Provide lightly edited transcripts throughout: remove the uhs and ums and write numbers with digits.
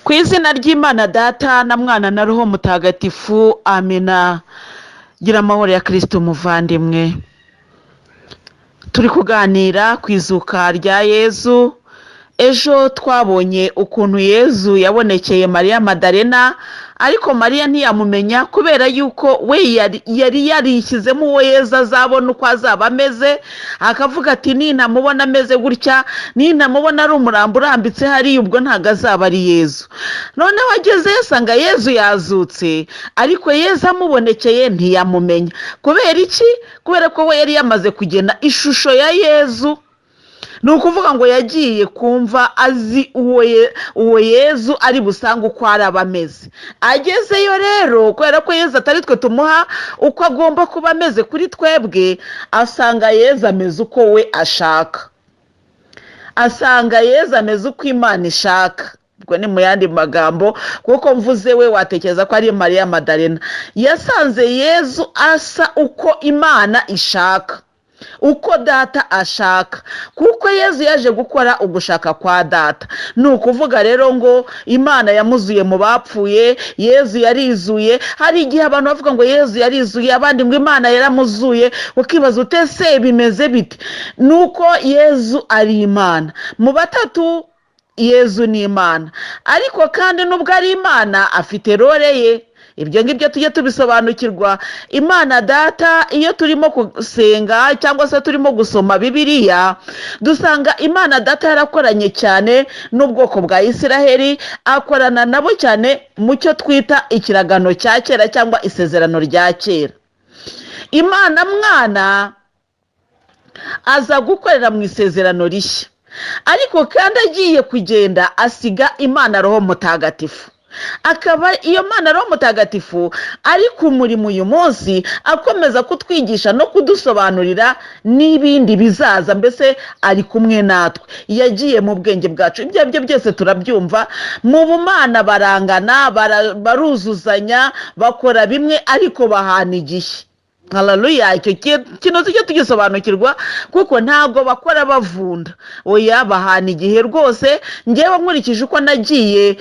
Ku izina ry'Imana Data na Mwana na Roho Mutagatifu, amina. Gira amahoro ya Kristo muvandimwe. Turi kuganira ku izuka rya Yezu. Ejo twabonye ukuntu Yezu yabonekeye Mariya Madarena, ariko Mariya ntiyamumenya kubera yuko we yari yarishyizemo uwo Yezu azabona uko azaba ameze, akavuga ati nintamubona ameze gutya, nintamubona ari umurambo urambitse hariya, ubwo ntabwo azaba ari Yezu. Noneho agezeyo asanga Yezu yazutse, ariko Yezu amubonekeye ntiyamumenya. Kubera iki? Kubera ko we yari yamaze kugena ishusho ya Yezu. Ni ukuvuga ngo yagiye kumva azi uwo Yezu ari busange uko araba ameze. Agezeyo rero, kubera ko Yezu atari twe tumuha uko agomba kuba ameze kuri twebwe, asanga Yezu ameze uko we ashaka, asanga Yezu ameze uko Imana ishaka. Ubwo ni mu yandi magambo, kuko mvuze we watekereza ko ari Mariya Madarena. Yasanze Yezu asa uko Imana ishaka, uko Data ashaka, kuko Yezu yaje gukora ugushaka kwa Data. Ni ukuvuga rero ngo Imana yamuzuye mu bapfuye, Yezu yarizuye. Hari igihe abantu bavuga ngo Yezu yarizuye, abandi ngo Imana yaramuzuye, ukibaza ute se bimeze bite? Ni uko Yezu ari Imana. Mu batatu Yezu ni Imana, ariko kandi nubwo ari Imana afite role ye. Ibyo ngibyo tujye tubisobanukirwa. Imana Data, iyo turimo gusenga cyangwa se turimo gusoma Bibiliya, dusanga Imana Data yarakoranye cyane n'ubwoko bwa Isiraheli, akorana nabo cyane mu cyo twita ikiragano cya kera cyangwa isezerano rya kera. Imana Mwana aza gukorera mu isezerano rishya, ariko kandi agiye kugenda asiga Imana Roho Mutagatifu, akaba iyo Mana Roho Mutagatifu ari ku murimo uyu munsi, akomeza kutwigisha no kudusobanurira n'ibindi bizaza. Mbese ari kumwe natwe, yagiye mu bwenge bwacu. Ibyo ari byo byose turabyumva, mu bumana barangana, baruzuzanya, bakora bimwe, ariko bahana igihe. Haleluya! Icyo kintu tujye tugisobanukirwa, kuko ntabwo bakora bavunda, oya, bahana igihe rwose. Ngewe nkurikije uko nagiye,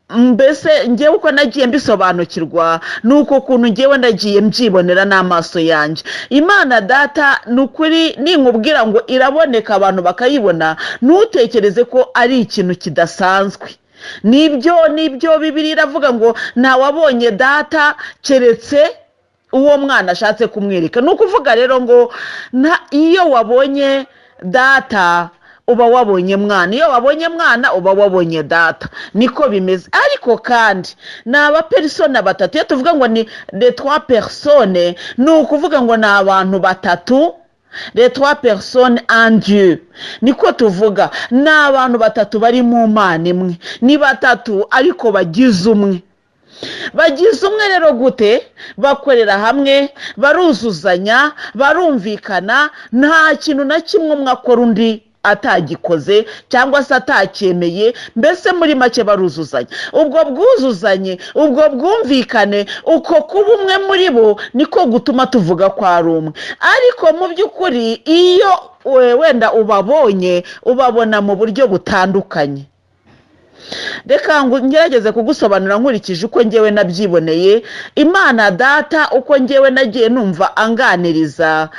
mbese ngewe uko nagiye mbisobanukirwa, ni uko kuntu ngewe nagiye mbyibonera n'amaso yanjye. Imana Data, ni ukuri ninkubwira ngo iraboneka abantu bakayibona, ntutekereze ko ari ikintu kidasanzwe. Nibyo, Bibiliya iravuga ngo ntawabonye Data keretse uwo Mwana ashatse kumwereka. Ni ukuvuga rero ngo iyo wabonye Data uba wabonye Mwana, iyo wabonye Mwana uba wabonye Data, niko bimeze. Ariko kandi ni abaperisona batatu. Iyo tuvuga ngo ni les trois personnes, ni ukuvuga ngo ni abantu batatu, les trois personnes en Dieu, niko tuvuga. Ni abantu batatu bari mu Mana imwe, ni batatu ariko bagize umwe. Bagize umwe rero gute? Bakorera hamwe, baruzuzanya, barumvikana. Nta kintu na kimwe umwe akora undi atagikoze cyangwa se atacyemeye. Mbese muri make baruzuzanya. Ubwo bwuzuzanye, ubwo bwumvikane, uko kuba umwe muri bo niko gutuma tuvuga ko ari umwe. Ariko mu by'ukuri iyo wenda ubabonye, ubabona mu buryo butandukanye. Reka ngo ngerageze kugusobanurira nkurikije uko ngewe nabyiboneye. Imana Data, uko ngewe nagiye numva anganiriza,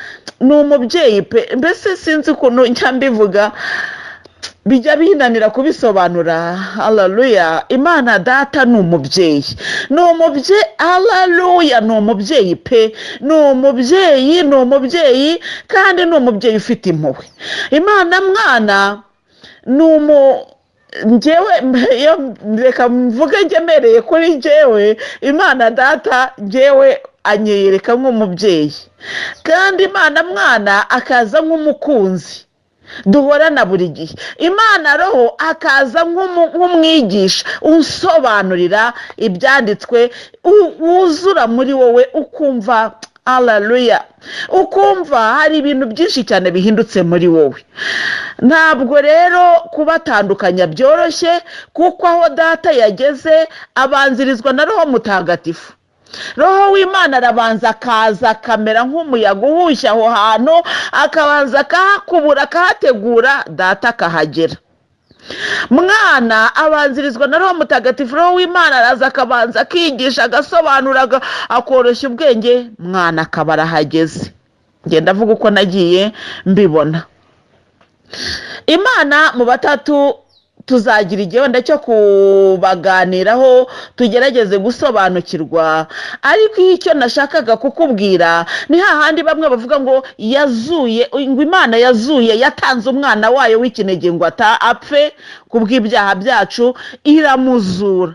ni umubyeyi pe. Mbese sinzi ukuntu njya mbivuga, bijya binanira kubisobanura. Haleluya! Imana Data ni umubyeyi, ni umubyeyi. Haleluya! Ni umubyeyi pe, ni umubyeyi, ni umubyeyi, kandi ni umubyeyi ufite impuhwe. Imana Mwana ni umu njyewe, iyo reka mvuge ngemereye kuri njyewe, Imana Data njyewe anyereka nk'umubyeyi, kandi Imana Mwana akaza nk'umukunzi duhorana buri gihe, Imana Roho akaza nk'umwigisha unsobanurira ibyanditswe, wuzura muri wowe, ukumva haleluya, ukumva hari ibintu byinshi cyane bihindutse muri wowe. Ntabwo rero kubatandukanya byoroshye, kuko aho Data yageze abanzirizwa na Roho Mutagatifu. Roho w'Imana arabanza akaza akamera nk'umuyaga uhushya aho hantu, akabanza akahakubura, akahategura, Data akahagera. Mwana abanzirizwa na Roho Mutagatifu. Roho w'Imana araza akabanza akigisha, agasobanura, akoroshya ubwenge, Mwana akaba arahageze. Ngenda avuga uko nagiye mbibona. Imana mu batatu tuzagira igihe wenda cyo kubaganiraho, tugerageze gusobanukirwa. Ariko icyo nashakaga kukubwira ni hahandi bamwe bavuga ngo yazuye, ngo Imana yazuye, yatanze umwana wayo w'ikinege ngo apfe ku bw'ibyaha byacu, iramuzura.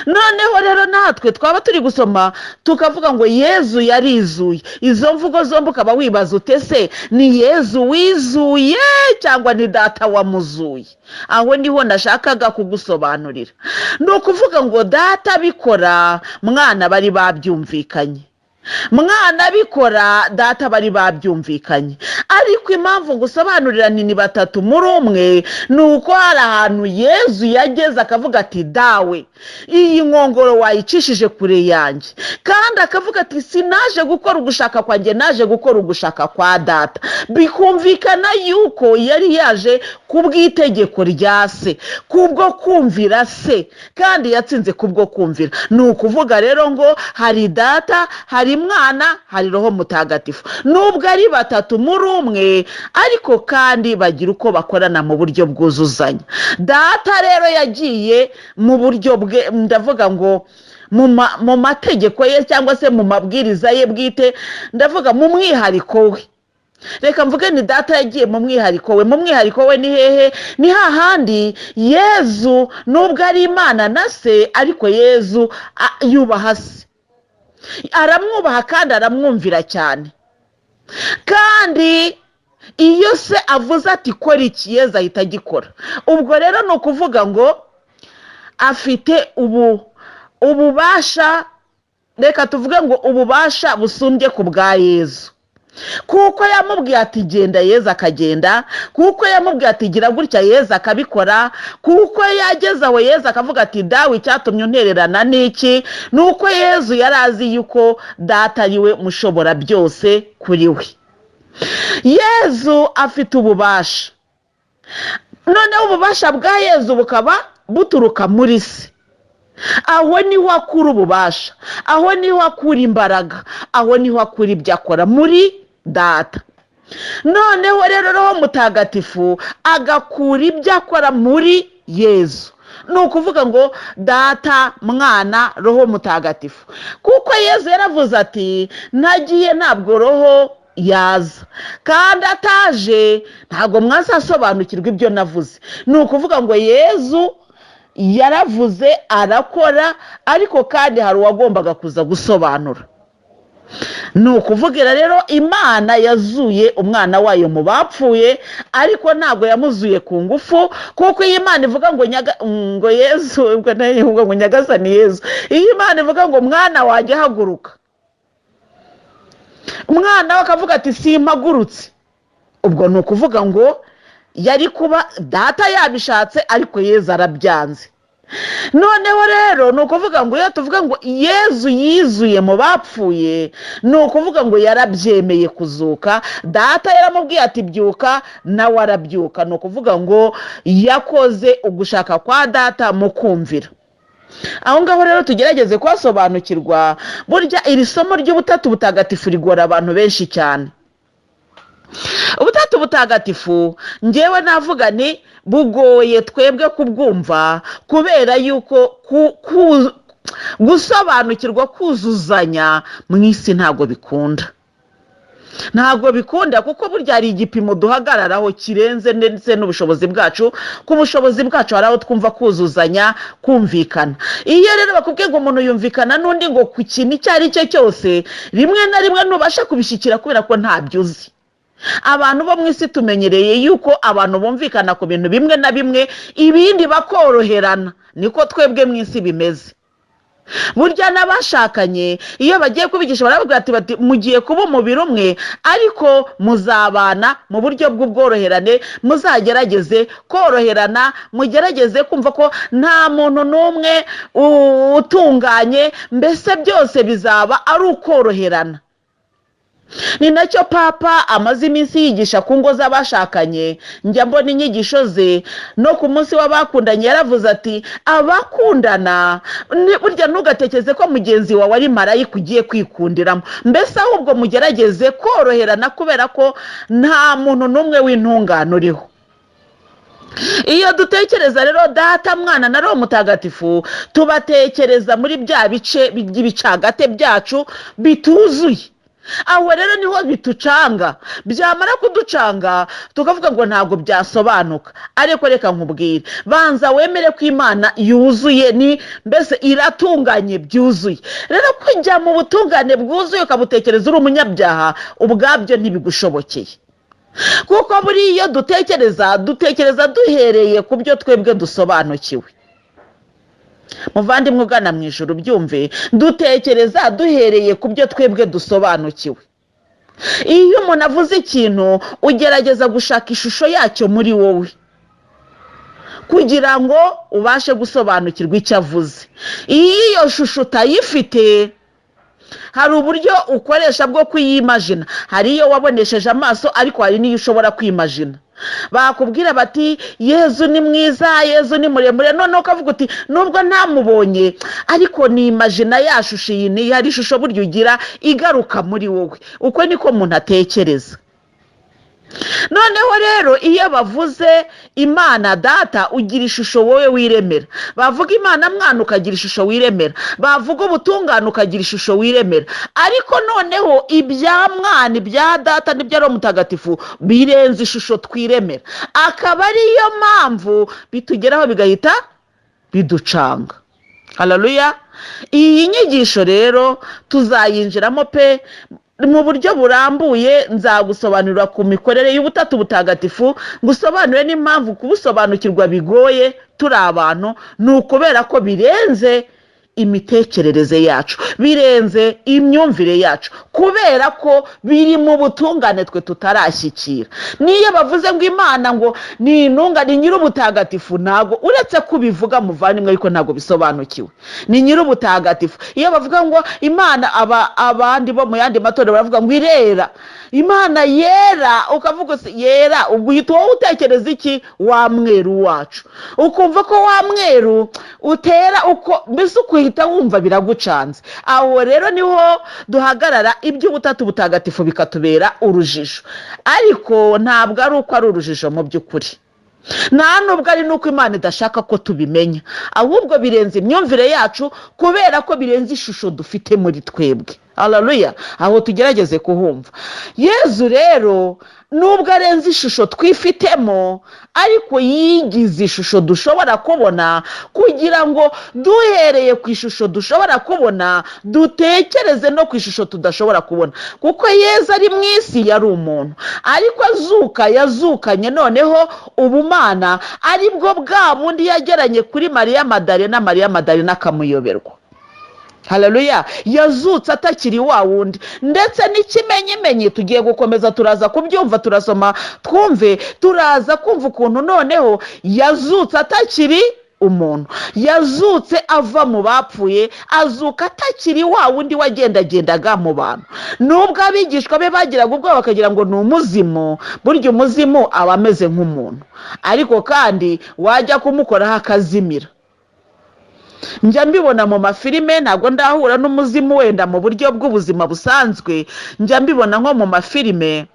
Noneho rero natwe twaba turi gusoma tukavuga ngo Yezu yarizuye. Izo mvugo zombi ukaba wibaza utese: ni Yezu wizuye cyangwa ni Data wamuzuye? Aho niho nashakaga kugusobanurira. Ni ukuvuga ngo Data abikora, Mwana bari babyumvikanye. Mwana abikora, Data bari babyumvikanye. Ariko impamvu ngusobanurira ni batatu muri umwe, ni uko hari ahantu Yezu yageze akavuga ati: "Dawe, iyi nkongoro wayicishije kure yanjye." Kandi akavuga ati: "Sinaje gukora ugushaka kwanjye, naje gukora ugushaka kwa Data." Bikumvikana yuko yari yaje ku bw'itegeko rya Se, kubwo kumvira Se, kandi yatsinze kubwo kumvira. Ni ukuvuga rero ngo hari Data, hari Mwana, hari Roho Mutagatifu. Nubwo ari batatu muri umwe, ariko kandi bagira uko bakorana mu buryo bwuzuzanya. Data rero yagiye mu buryo bwe, ndavuga ngo mu mategeko ye cyangwa se mu mabwiriza ye bwite, ndavuga mu mwihariko we. Reka mvuge ni Data yagiye mu mwihariko we. Mu mwihariko we ni hehe? Ni hahandi Yezu, nubwo ari Imana na Se, ariko Yezu yubaha Se, aramwubaha kandi aramwumvira cyane. Kandi iyo Se avuze ati: "Kora iki", Yezu ahita agikora. Ubwo rero ni ukuvuga ngo afite ububasha, reka tuvuge ngo ububasha busumbye ku bwa Yezu, kuko yamubwiye ati: "Genda", Yezu akagenda; kuko yamubwiye ati: "Gira gutya", Yezu akabikora; kuko yageze aho Yezu akavuga ati: "Dawe, icyatumye untererana ni iki?" Ni uko Yezu yari azi yuko Data ari we mushobora byose kuri we. Yezu afite ububasha. Noneho ububasha bwa Yezu bukaba buturuka muri Se. Aho niho akura ububasha, aho niho akura imbaraga, aho niho akura ibyo akora, muri Data. Noneho rero Roho Mutagatifu agakura ibyo akora muri Yezu. Ni ukuvuga ngo Data, Mwana, Roho Mutagatifu, kuko Yezu yaravuze ati: "Ntagiye ntabwo Roho yaza, kandi ataje ntabwo mwazasobanukirwa ibyo navuze." Ni ukuvuga ngo Yezu yaravuze, arakora, ariko kandi hari uwagombaga kuza gusobanura. Ni ukuvugira rero Imana yazuye umwana wayo mu bapfuye, ariko ntabwo yamuzuye ku ngufu, kuko iyo Imana ivuga ngo ngo Yezu, ubwo nayo ivuga ngo Nyagasani Yezu, iyo Imana ivuga ngo: "Mwana wanjye, haguruka", umwana we akavuga ati: "Simpagurutse", ubwo ni ukuvuga ngo yari kuba Data yabishatse, ariko Yezu arabyanze. Noneho rero ni ukuvuga ngo iyo tuvuga ngo Yezu yizuye mu bapfuye, ni ukuvuga ngo yarabyemeye kuzuka. Data yaramubwiye ati: "Byuka", nawe arabyuka. Ni ukuvuga ngo yakoze ugushaka kwa Data mu kumvira. Aho ngaho rero tugerageze kuhasobanukirwa. Burya iri somo ry'Ubutatu Butagatifu rigora abantu benshi cyane. Ubutatu Butagatifu, ngewe navuga ni bugoye twebwe kubwumva, kubera yuko gusobanukirwa kuzuzanya mu isi ntabwo bikunda. Ntabwo bikunda kuko burya hari igipimo duhagararaho kirenze ndetse n'ubushobozi bwacu. Ku bushobozi bwacu hari aho twumva kuzuzanya, kumvikana. Iyo rero bakubwiye ngo umuntu yumvikana n'undi ngo ku kintu icyo ari cyo cyose, rimwe na rimwe ntubasha kubishyikira kubera ko ntabyo uzi. Abantu bo mu isi tumenyereye yuko abantu bumvikana ku bintu bimwe na bimwe, ibindi bakoroherana. Niko twebwe mu isi bimeze. Burya n'abashakanye iyo bagiye kubigisha baravuga bati: "Mugiye kuba umubiri umwe, ariko muzabana mu buryo bw'ubworoherane. Muzagerageze koroherana, mugerageze kumva ko nta muntu n'umwe utunganye." Mbese byose bizaba ari ukoroherana. Ni nacyo Papa amaze iminsi yigisha ku ngo z'abashakanye. Njya mbona inyigisho ze no ku munsi w'abakundanye. Yaravuze ati: "Abakundana, burya ntugatekereze ko mugenzi wawe ari marayika ugiye kwikundiramo. Mbese ahubwo mugerageze koroherana, kubera ko nta muntu n'umwe w'intungane uriho." Iyo dutekereza rero Data, Mwana na Roho Mutagatifu, tubatekereza muri bya bice by'ibicagate byacu bituzuye. Aho rero niho bitucanga. Byamara kuducanga, tukavuga ngo ntabwo byasobanuka. Ariko reka nkubwire, banza wemere ko Imana yuzuye, ni mbese iratunganye byuzuye. Rero kujya mu butungane bwuzuye ukabutekereza uri umunyabyaha, ubwabyo ntibigushobokeye, kuko buriya iyo dutekereza, dutekereza duhereye ku byo twebwe dusobanukiwe. Muvandimwe ugana mu ijoro, byumve: dutekereza duhereye ku byo twebwe dusobanukiwe. Iyo umuntu avuze ikintu, ugerageza gushaka ishusho yacyo muri wowe kugira ngo ubashe gusobanukirwa icyo avuze. Iyo iyo shusho utayifite, hari uburyo ukoresha bwo kuyimajina. Hari iyo wabonesheje amaso, ariko hari n'iyo ushobora kwimajina. Bakubwira bati: "Yezu ni mwiza, Yezu ni muremure," noneho ukavuga uti: "Nubwo ntamubonye, ariko ni imajina ya shusho iyi." Ni hari ishusho burya ugira igaruka muri wowe. Uko niko umuntu atekereza. Noneho rero iyo bavuze Imana Data, ugira ishusho wowe wiremera. Bavuga Imana Mwana, ukagira ishusho wiremera. Bavuga ubutungane, ukagira ishusho wiremera. Ariko noneho ibya Mwana, ibya Data n'ibya Roho Mutagatifu birenze ishusho twiremera, akaba ariyo mpamvu bitugeraho bigahita biducanga. Hararuya! Iyi nyigisho rero tuzayinjiramo pe mu buryo burambuye. Nzagusobanurira ku mikorere y'Ubutatu Butagatifu, ngusobanurire n'impamvu kubusobanukirwa bigoye turi abantu. Ni ukubera ko birenze imitekerereze yacu, birenze imyumvire yacu, kubera ko biri mu butungane twe tutarashyikira. Niyo bavuze ngo Imana ngo ni intungane, nyir'ubutagatifu, ntabwo uretse kubivuga, muvandimwe, ariko ntabwo bisobanukiwe ni nyir'ubutagatifu. Iyo bavuga ngo Imana, aba abandi bo mu yandi matorero baravuga ngo irera, Imana yera, ukavuga uti yera, ubwo uhita wowe utekereza iki? Wa mweru wacu, ukumva ko wa mweru utera uko, mbese ukuhita wumva biragucanze. Aho rero niho duhagarara, iby'Ubutatu Butagatifu bikatubera urujijo. Ariko ntabwo ari uko ari urujijo mu by'ukuri, nta nubwo ari n'uko Imana idashaka ko tubimenya, ahubwo birenze imyumvire yacu kubera ko birenze ishusho dufite muri twebwe. Hararuya! Aho tugerageze kuhumva. Yezu rero, nubwo arenze ishusho twifitemo, ariko yigize ishusho dushobora kubona, kugira ngo duhereye ku ishusho dushobora kubona, dutekereze no ku ishusho tudashobora kubona. Kuko Yezu ari mu isi yari umuntu, ariko azuka yazukanye noneho ubumana, aribwo bwa bundi yageranye kuri Mariya Madarena, Mariya Madarena akamuyoberwa. Hararuya! Yazutse atakiri wa wundi. Ndetse n'ikimenyimenyi, tugiye gukomeza, turaza kubyumva, turasoma twumve, turaza kumva ukuntu noneho yazutse atakiri umuntu, yazutse ava mu bapfuye, azuka atakiri wa wundi wagendagendaga mu bantu. Nubwo abigishwa be bagiraga ubwoba bakagira ngo ni umuzimu, burya umuzimu aba ameze nk'umuntu, ariko kandi wajya kumukoraho akazimira. Njya mbibona mu mafilime, ntabwo ndahura n'umuzimu wenda mu buryo bw'ubuzima busanzwe. Njya mbibona nko mu mafilime,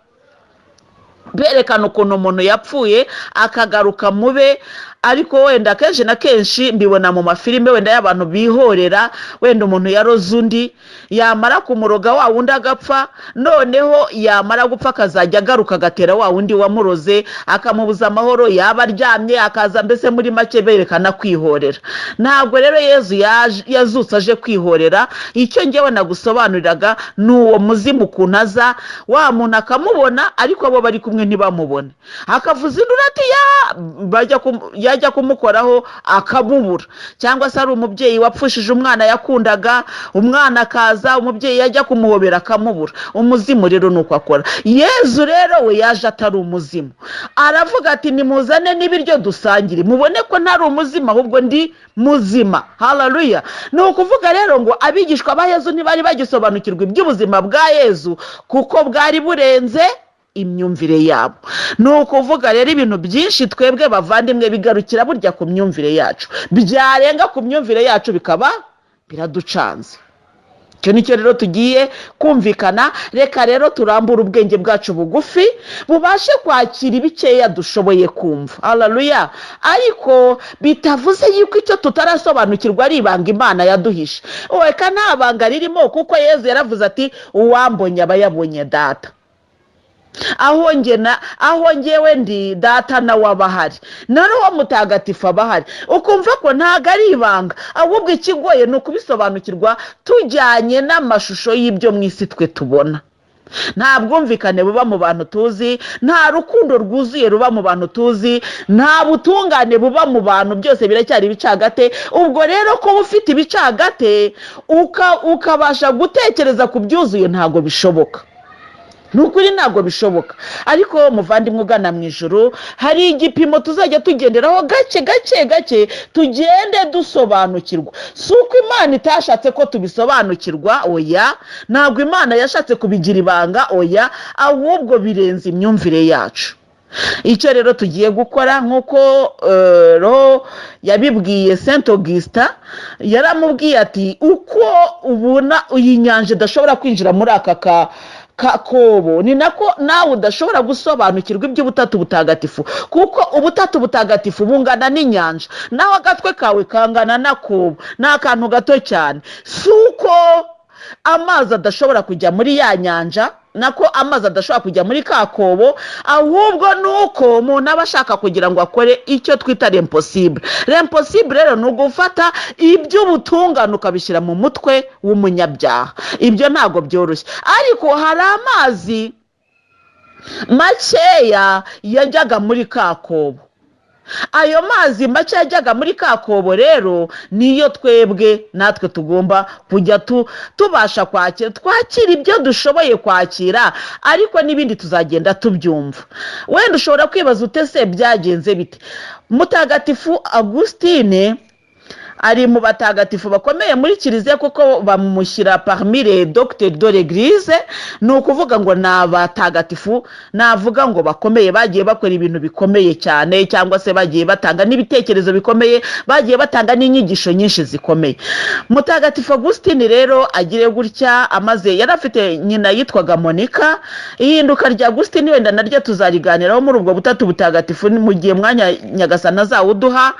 berekana ukuntu umuntu yapfuye akagaruka mube. Ariko wenda kenshi na kenshi mbibona mu mafilime wenda y'abantu bihorera. Wenda umuntu yaroze undi, yamara kumuroga wa wundi agapfa, noneho yamara gupfa akazajya agaruka agatera wa wundi wamuroze, akamubuza amahoro, yaba aryamye akaza. Mbese muri make berekana kwihorera. Ntabwo rero Yezu yazutse aje kwihorera. Icyo ngewe nagusobanuriraga ni uwo muzimu, ukuntu aza wa muntu akamubona, ariko abo bari kumwe ntibamubone, akavuza induru ati ya bajya. yajya kumukoraho akamubura, cyangwa se ari umubyeyi wapfushije umwana yakundaga, umwana akaza, umubyeyi yajya kumuhobera akamubura. Umuzimu rero ni uko akora. Yezu rero we yaje atari umuzimu, aravuga ati: "Nimuzane n'ibiryo dusangire, mubone ko ntari umuzimu, ahubwo ndi muzima." Haleluya! Ni ukuvuga rero ngo abigishwa ba Yezu ntibari bagisobanukirwa iby'ubuzima bwa Yezu, kuko bwari burenze imyumvire yabo. Ni ukuvuga rero ibintu byinshi twebwe, bavandimwe, bigarukira burya ku myumvire yacu, byarenga ku myumvire yacu bikaba biraducanze. Icyo nicyo rero tugiye kumvikana. Reka rero turambure ubwenge bwacu bugufi, bubashe kwakira ibikeya dushoboye kumva. Haleluya! Ariko bitavuze yuko icyo tutarasobanukirwa ari ibanga Imana yaduhishe. Reka, nta banga ririmo, kuko Yezu yaravuze ati: "Uwambonye aba yabonye Data. Aho ngena, aho ngewe ndi, Data nawe aba ahari, na Roho Mutagatifu aba ahari." Ukumva ko ntabwo ari ibanga, ahubwo ikigoye ni ukubisobanukirwa tujyanye n'amashusho y'ibyo mu isi twe tubona. Nta bwumvikane buba mu bantu tuzi, nta rukundo rwuzuye ruba mu bantu tuzi, nta butungane buba mu bantu, byose biracyari ibicagate. Ubwo rero kuba ufite ibicagate ukabasha gutekereza ku byuzuye, ntabwo bishoboka. Ni ukuri ntabwo bishoboka. Ariko muvandimwe ugana mu ijoro, hari igipimo tuzajya tugenderaho gake gake gake, tugende dusobanukirwa. Si uko Imana itashatse ko tubisobanukirwa, oya. Ntabwo Imana yashatse kubigira ibanga, oya. Ahubwo birenze imyumvire yacu. Icyo rero tugiye gukora, nk'uko roho yabibwiye Saint Augustin, yaramubwiye ati: "Uko ubona iyi nyanja idashobora kwinjira muri aka kakobo, ni nako nawe udashobora gusobanukirwa iby'Ubutatu Butagatifu, kuko Ubutatu Butagatifu bungana n'inyanja, naho agatwe kawe kangana n'akobo, ni akantu gato cyane." Si uko amazi adashobora kujya muri ya nyanja, nako amazi adashobora kujya muri ka kobo, ahubwo ni uko umuntu aba ashaka kugira ngo akore icyo twita l'impossible. L'impossible rero ni ugufata iby'ubutungane ukabishyira mu mutwe w'umunyabyaha. Ibyo ntabwo byoroshye. Ariko hari amazi makeya yajyaga muri ka kobo. Ayo mazi make yajyaga muri ka kobo rero niyo twebwe natwe tugomba kujya tubasha kwakira. Twakira ibyo dushoboye kwakira, ariko n'ibindi tuzagenda tubyumva. Wenda ushobora kwibaza ute: "Se byagenze bite?" Mutagatifu Augustine ari mu batagatifu bakomeye muri Kiliziya, kuko bamushyira parmi les docteurs de l'Église. Ni ukuvuga ngo ni abatagatifu navuga ngo bakomeye, bagiye bakora ibintu bikomeye cyane, cyangwa se bagiye batanga n'ibitekerezo bikomeye, bagiye batanga n'inyigisho nyinshi zikomeye. Mutagatifu Augustine rero agire gutya, amaze yari afite nyina yitwaga Monica. Ihinduka rya Augustine wenda naryo tuzariganiraho muri ubwo Butatu Butagatifu, mu gihe mwanya Nyagasana azawuduha.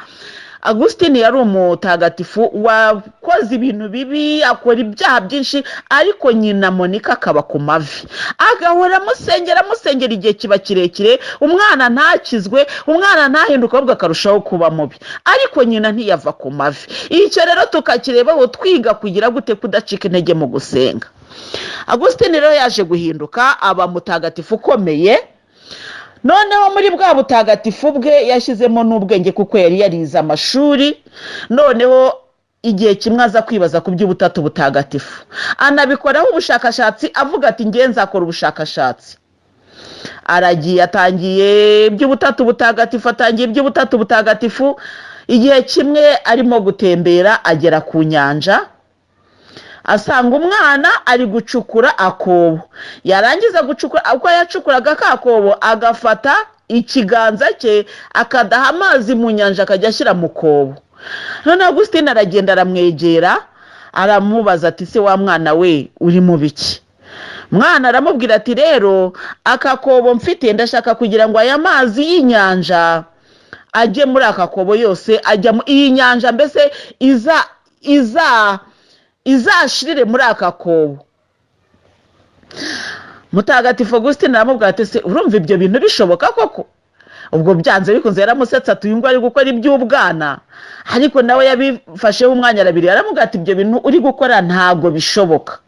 Augustine yari umutagatifu wakoze ibintu bibi, akora ibyaha byinshi, ariko nyina Monica akaba ku mavi, agahora amusengera, amusengera, igihe kiba kirekire, umwana ntakizwe, umwana ntahinduke, ahubwo akarushaho kuba mubi, ariko nyina ntiyava ku mavi. Icyo rero tukakirebaho, twiga kugira gute? Kudacika intege mu gusenga. Augustine rero yaje guhinduka, aba mutagatifu ukomeye. Noneho muri bwa butagatifu bwe yashyizemo n'ubwenge, kuko yari yarize amashuri. Noneho igihe kimwe aza kwibaza ku by'Ubutatu Butagatifu, anabikoraho ubushakashatsi, avuga ati: "Nge nzakora ubushakashatsi." Aragiye, atangiye iby'Ubutatu Butagatifu, atangiye iby'Ubutatu Butagatifu. Igihe kimwe arimo gutembera, agera ku nyanja, asanga umwana ari gucukura akobo. Yarangiza gucukura, uko yacukuraga ka kobo, agafata ikiganza cye akadaha amazi mu nyanja, akajya ashyira mu kobo. Noneho Augustine aragenda, aramwegera, aramubaza ati: "Se wa mwana we, uri mu biki?" Mwana aramubwira ati: "Rero aka kobo mfite, ndashaka kugira ngo aya mazi y'inyanja ajye muri aka kobo yose, ajya iyi nyanja mbese iza iza izashirire muri aka kobo." Mutagatifu Augustine aramubwira ati: "Se urumva ibyo bintu bishoboka koko?" Ubwo byanze bikunze yaramusetse ati: "Uyu nguyu ari gukora iby'ubwana." Ariko nawe yabifasheho umwanya, arabiri, aramubwira ati: "Ibyo bintu uri gukora ntabwo bishoboka."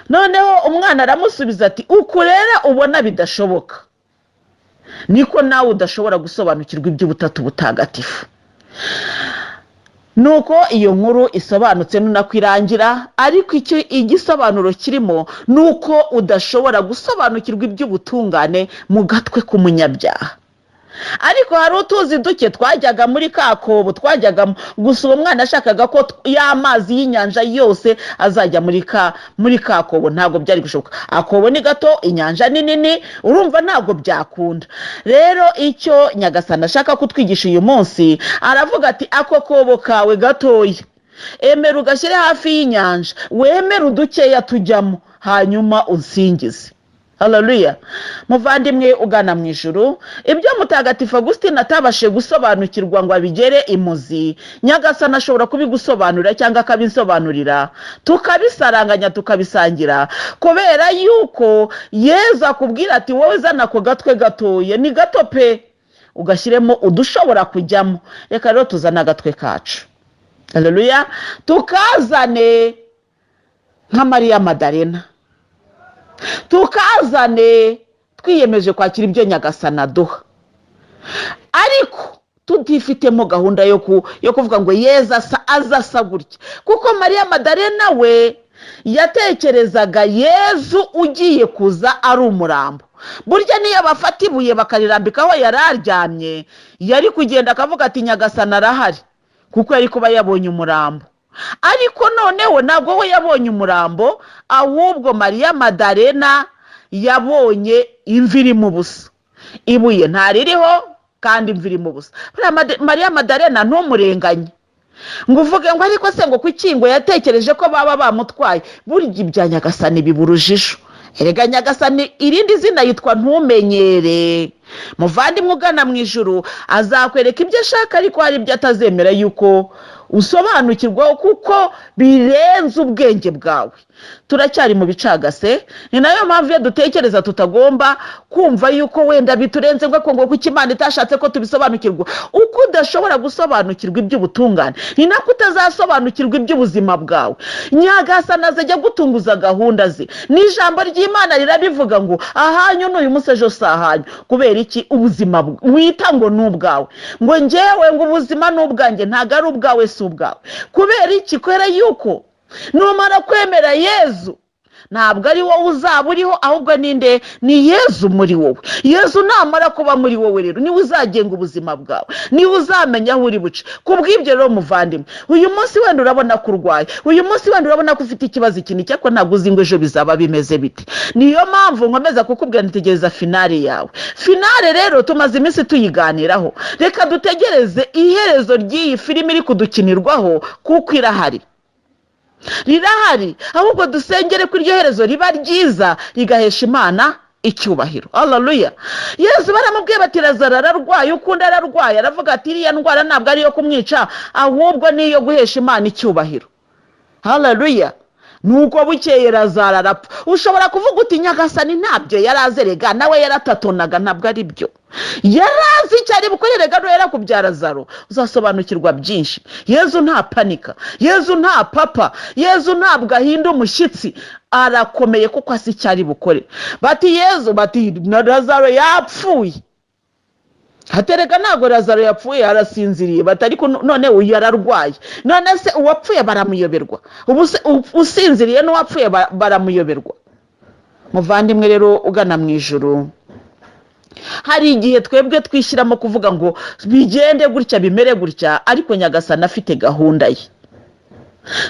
Noneho umwana aramusubiza ati: "Uku rero ubona bidashoboka, Niko nawe udashobora gusobanukirwa iby'Ubutatu Butagatifu. Nuko iyo nkuru isobanutse nunako irangira, ariko icyo igisobanuro kirimo ni uko udashobora gusobanukirwa iby'ubutungane mu gatwe k'umunyabyaha. Ariko hari utuzi duke twajyaga muri ka kobo twajyagamo gusa. Uwo mwana yashakaga ko ya mazi y'inyanja yose azajya muri ka kobo. Ntabwo byari gushoboka. Akobo ni gato, inyanja ni nini, urumva ntabwo byakunda. Rero icyo Nyagasani ashaka kutwigisha uyu munsi, aravuga ati: "Ako kobo kawe gatoya, emera ugashyire hafi y'inyanja, wemere udukeya tujyamo, hanyuma unsingize." Haleluya! Muvandimwe ugana mu ijuru, ibyo Mutagatifu Agustin atabashije gusobanukirwa ngo abigere imuzi, Nyagasani ashobora kubigusobanurira cyangwa akabinsobanurira, tukabisaranganya, tukabisangira, kubera yuko Yezu akubwira ati: "Wowe zana ako gatwe gatoya, ni gato pe, ugashyiremo udushobora kujyamo." Reka rero tuzane agatwe kacu. Haleluya! Tukazane nka Mariya Madarena, tukazane twiyemeje kwakira ibyo Nyagasani aduha, ariko tutifitemo gahunda yo kuvuga ngo Yeza asa, aza asa gutya, kuko Mariya Madarena we yatekerezaga Yezu ugiye kuza ari umurambo. Burya niyo bafata ibuye bakarirambika aho yari aryamye, yari kugenda akavuga ati: "Nyagasani arahari," kuko yari kuba yabonye umurambo. Ariko noneho ntabwo we yabonye umurambo, ahubwo Mariya Madarena yabonye imva irimo ubusa, ibuye ntaririho kandi imva irimo ubusa. Buriya Mariya Madarena ntumurenganye ngo uvuge ngo ariko se ngo kuki ngo yatekereje ko baba bamutwaye. Burya ibya Nyagasani biba urujijo. Erega Nyagasani irindi zina yitwa Ntumenyere. Muvandimwe ugana mu ijuru, azakwereka ibyo ashaka, ariko hari ibyo atazemera yuko usobanukirwa, kuko birenze ubwenge bwawe. Turacyari mu bicagase. Ni nayo mpamvu iyo dutekereza tutagomba kumva yuko wenda biturenze, ngo kuki Imana itashatse ko tubisobanukirwa. Uko udashobora gusobanukirwa iby'ubutungane, ni nako utazasobanukirwa iby'ubuzima bwawe. Nyagasani azajya agutunguza gahunda ze. N'ijambo ry'Imana rirabivuga ngo ahanyu ni uyu munsi, ejo si ahanyu. Kubera iki? Ubuzima wita ngo ni ubwawe, ngo ngewe ngo ubuzima ni ubwanjye, ntabwo ari ubwawe, si ubwawe. Kubera iki? Kubera yuko numara kwemera Yezu, ntabwo ari wowe uzaba uriho, ahubwo ninde? Ni Yezu muri wowe. Yezu namara kuba muri wowe rero, niwe uzagenga ubuzima bwawe, niwe uzamenya aho uri buce. Ku bw'ibyo rero muvandimwe, uyu munsi wenda urabona ko urwaye, uyu munsi wenda urabona ko ufite ikibazo iki n'iki, ariko ntabwo uzi ngo ejo bizaba bimeze bite. Niyo mpamvu nkomeza kukubwira nitegereza finale yawe. Finale rero tumaze iminsi tuyiganiraho. Reka dutegereze iherezo ry'iyi filimi iri kudukinirwaho, kuko irahari, rirahari. Ahubwo dusengere ko iryo herezo riba ryiza, rigahesha Imana icyubahiro. Haleluya! Yezu baramubwiye bati: "Lazaro ararwaye, ukundi ararwaye." Aravuga ati: "Iriya ndwara ntabwo ari iyo kumwica, ahubwo ni iyo guhesha Imana icyubahiro." Haleluya! Nuko bukeye Lazaro arapfa. Ushobora kuvuga uti: "Nyagasani ntabyo yari azi, rega nawe yaratatonaga." Ntabwo ari byo, yari azi icyo ari bukore. Rega nuhera ku bya Lazaro uzasobanukirwa byinshi. Yezu nta panika, Yezu nta papa, Yezu ntabwo ahinda umushyitsi, arakomeye kuko azi icyo ari bukore. Bati: "Yezu," bati, "na Lazaro yapfuye." Hatereka: "Ntabwo Lazaro yapfuye, arasinziriye." Bati: "Ariko none uyu ararwaye." None se uwapfuye baramuyoberwa? Ubu se usinziriye n'uwapfuye baramuyoberwa? Muvandimwe rero ugana mu ijuru, hari igihe twebwe twishyiramo kuvuga ngo bigende gutya, bimere gutya, ariko Nyagasani afite gahunda ye.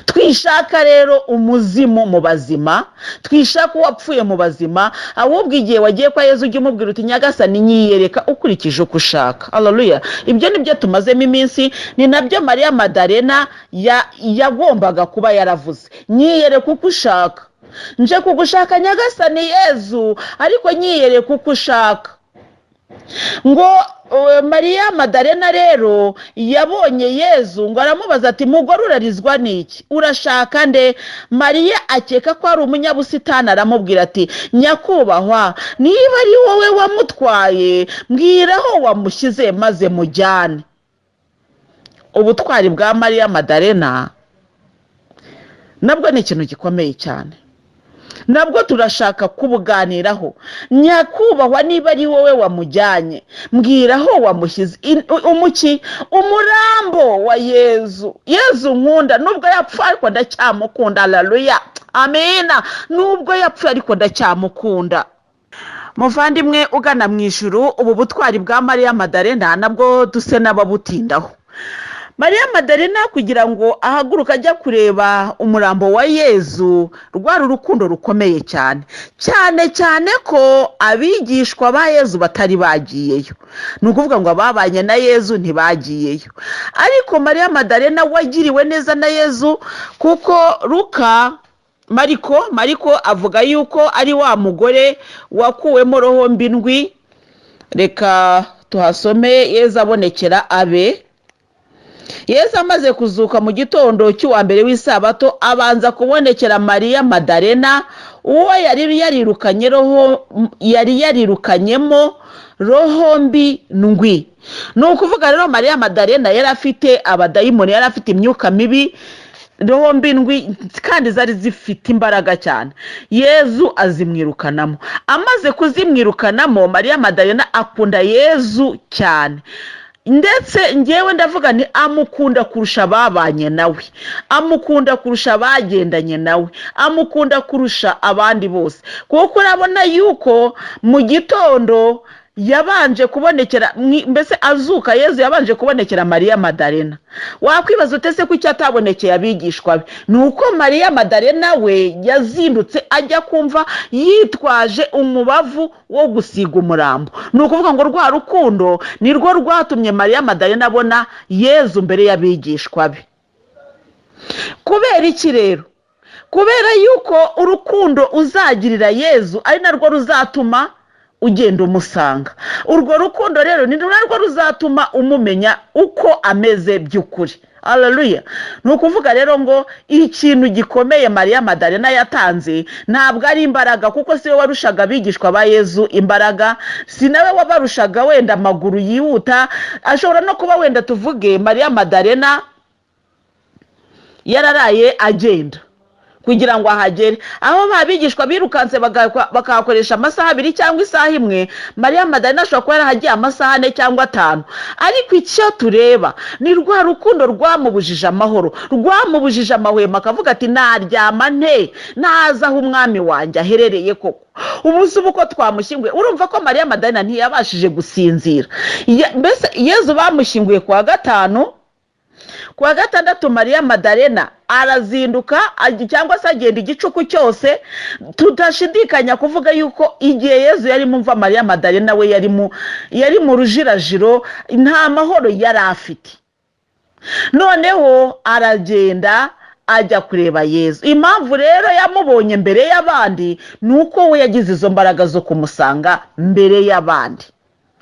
Twishaka rero umuzimu mu bazima, twishaka uwapfuye mu bazima. Ahubwo igihe wagiye kwa Yezu, ujye umubwira uti: "Nyagasani, nyiyereka ukurikije uko ushaka." Haleluya! Ibyo ni byo tumazemo iminsi, ni nabyo Mariya Madarena yagombaga kuba yaravuze: "Nyiyereka uko ushaka, nje kugushaka Nyagasani Yezu, ariko nyiyereka uko ushaka." Ngo Mariya Madarena rero yabonye Yezu, ngo aramubaza ati: "Mugore, urarizwa n'iki? Urashaka nde?" Mariya akeka ko ari umunyabusitani, aramubwira ati: "Nyakubahwa, niba ari wowe wamutwaye, mbwira aho wamushyize maze mujyane." Ubutwari bwa Mariya Madarena nabwo ni ikintu gikomeye cyane. Nabwo turashaka kubuganiraho. Nyakubahwa, niba ari wowe wamujyanye, mbwira aho wamushyize. Umuki umurambo wa Yezu. Yezu nkunda, nubwo yapfuye ariko ndacyamukunda. Haleluya, amina. Nubwo yapfuye ariko ndacyamukunda. Muvandimwe ugana mu ijuru, ubu butwari bwa Mariya Madarena nabwo duse n'ababutindaho. Mariya Madarena kugira ngo ahaguruke ajya kureba umurambo wa Yezu, rwari urukundo rukomeye cyane, cyane cyane ko abigishwa ba Yezu batari bagiyeyo. Ni ukuvuga ngo ababanye na Yezu ntibagiyeyo, ariko Mariya Madarena wagiriwe neza na Yezu, kuko Luka, Mariko avuga yuko ari wa mugore wakuwemo roho mbi ndwi. Reka tuhasome. Yezu abonekera abe. Yezu amaze kuzuka mu gitondo cy'uwa mbere w'isabato, abanza kubonekera Mariya Madarena, uwo yari yarirukanye roho, yari yarirukanyemo roho mbi ndwi. Ni ukuvuga rero Mariya Madarena yari afite abadayimoni, yari afite imyuka mibi, roho mbi ndwi, kandi zari zifite imbaraga cyane. Yezu azimwirukanamo. Amaze kuzimwirukanamo, Mariya Madarena akunda Yezu cyane, ndetse ngewe ndavuga nti amukunda kurusha ababanye nawe, amukunda kurusha abagendanye nawe, amukunda kurusha abandi bose, kuko urabona yuko mu gitondo yabanje kubonekera, mbese azuka, Yezu yabanje kubonekera Mariya Madarena. Wakwibaza ute se ko icyo atabonekeye abigishwa be? Ni uko Mariya Madarena we yazindutse ajya kumva yitwaje umubavu wo gusiga umurambo. Ni ukuvuga ngo rwa rukundo ni rwo rwatumye Mariya Madarena abona Yezu mbere y'abigishwa be. Kubera iki rero? Kubera yuko urukundo uzagirira Yezu ari narwo ruzatuma ugenda umusanga. Urwo rukundo rero ni narwo ruzatuma umumenya uko ameze by'ukuri. Haleluya. Ni ukuvuga rero ngo ikintu gikomeye Mariya Madarena yatanze ntabwo ari imbaraga, kuko si we warushaga abigishwa ba Yezu imbaraga, si nawe wabarushaga wenda amaguru yihuta. Ashobora no kuba wenda, tuvuge, Mariya Madarena yararaye agenda kugira ngo ahagere. Aho babigishwa birukanse bakahakoresha amasaha 2 cyangwa isaha 1, Mariya Madarena ashobora kuba yarahagiye amasaha 4 cyangwa 5. Ariko icyo tureba ni rwa rukundo rwamubujije amahoro, rwamubujije amahwemo, akavuga ati: "Naryama nte naza aho umwami wanjye aherereye koko? Umunsi uba uko twamushyinguye." Urumva ko Mariya Madarena ntiyabashije gusinzira. Mbese Yezu bamushyinguye ku wa gatanu, ku wa gatandatu Mariya Madarena arazinduka cyangwa se agenda igicuku cyose. Tudashidikanya kuvuga yuko igihe Yezu yari mu mva, Mariya Madarena we yari mu rujirajiro, nta mahoro yari afite. Noneho aragenda ajya kureba Yezu. Impamvu rero yamubonye mbere y'abandi ni uko we yagize izo mbaraga zo kumusanga mbere y'abandi.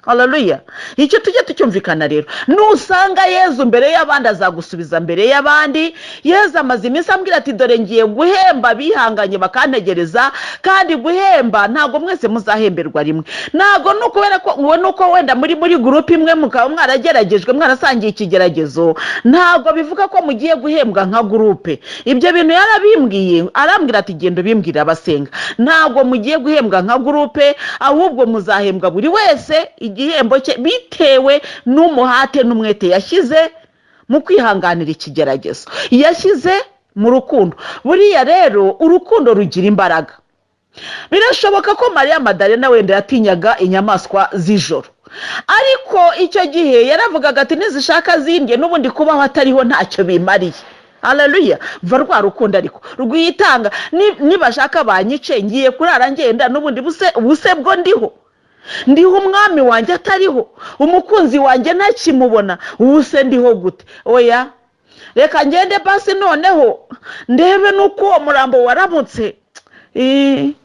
Haleluya. Icyo tujye tucyumvikana rero: nusanga Yezu mbere y'abandi, azagusubiza mbere y'abandi. Yezu amaze iminsi ambwira ati: "Dore ngiye guhemba bihanganye bakantegereza." Kandi guhemba, ntabwo mwese muzahemberwa rimwe. Ntabwo ni ukubera ko ngo nuko wenda muri groupe imwe, mukaba mwarageragejwe, mwarasangiye ikigeragezo, ntabwo bivuga ko mugiye guhembwa nka groupe. Ibyo bintu yarabimbwiye, arambwira ati: "Genda ubimbwira abasenga." Ntabwo mugiye guhembwa nka groupe, ahubwo muzahembwa buri wese igihembo cye bitewe n'umuhate n'umwete yashyize mu kwihanganira ikigeragezo, yashyize mu rukundo. Buriya rero urukundo rugira imbaraga. Birashoboka ko Mariya Madarena wenda yatinyaga inyamaswa z'ijoro, ariko icyo gihe yaravugaga ati: "Nizishaka zindye, n'ubundi kubaho atariho ntacyo bimariye." Haleluya. Va rwa rukundo ariko rwitanga: "Nibashaka banyice, ngiye kurara ngenda, n'ubundi buse bwo ndiho, ndiho umwami wanjye atariho, umukunzi wanjye ntakimubona, ubuse ndiho gute? Oya, reka ngende basi, noneho ndebe n'uko uwo murambo waramutse."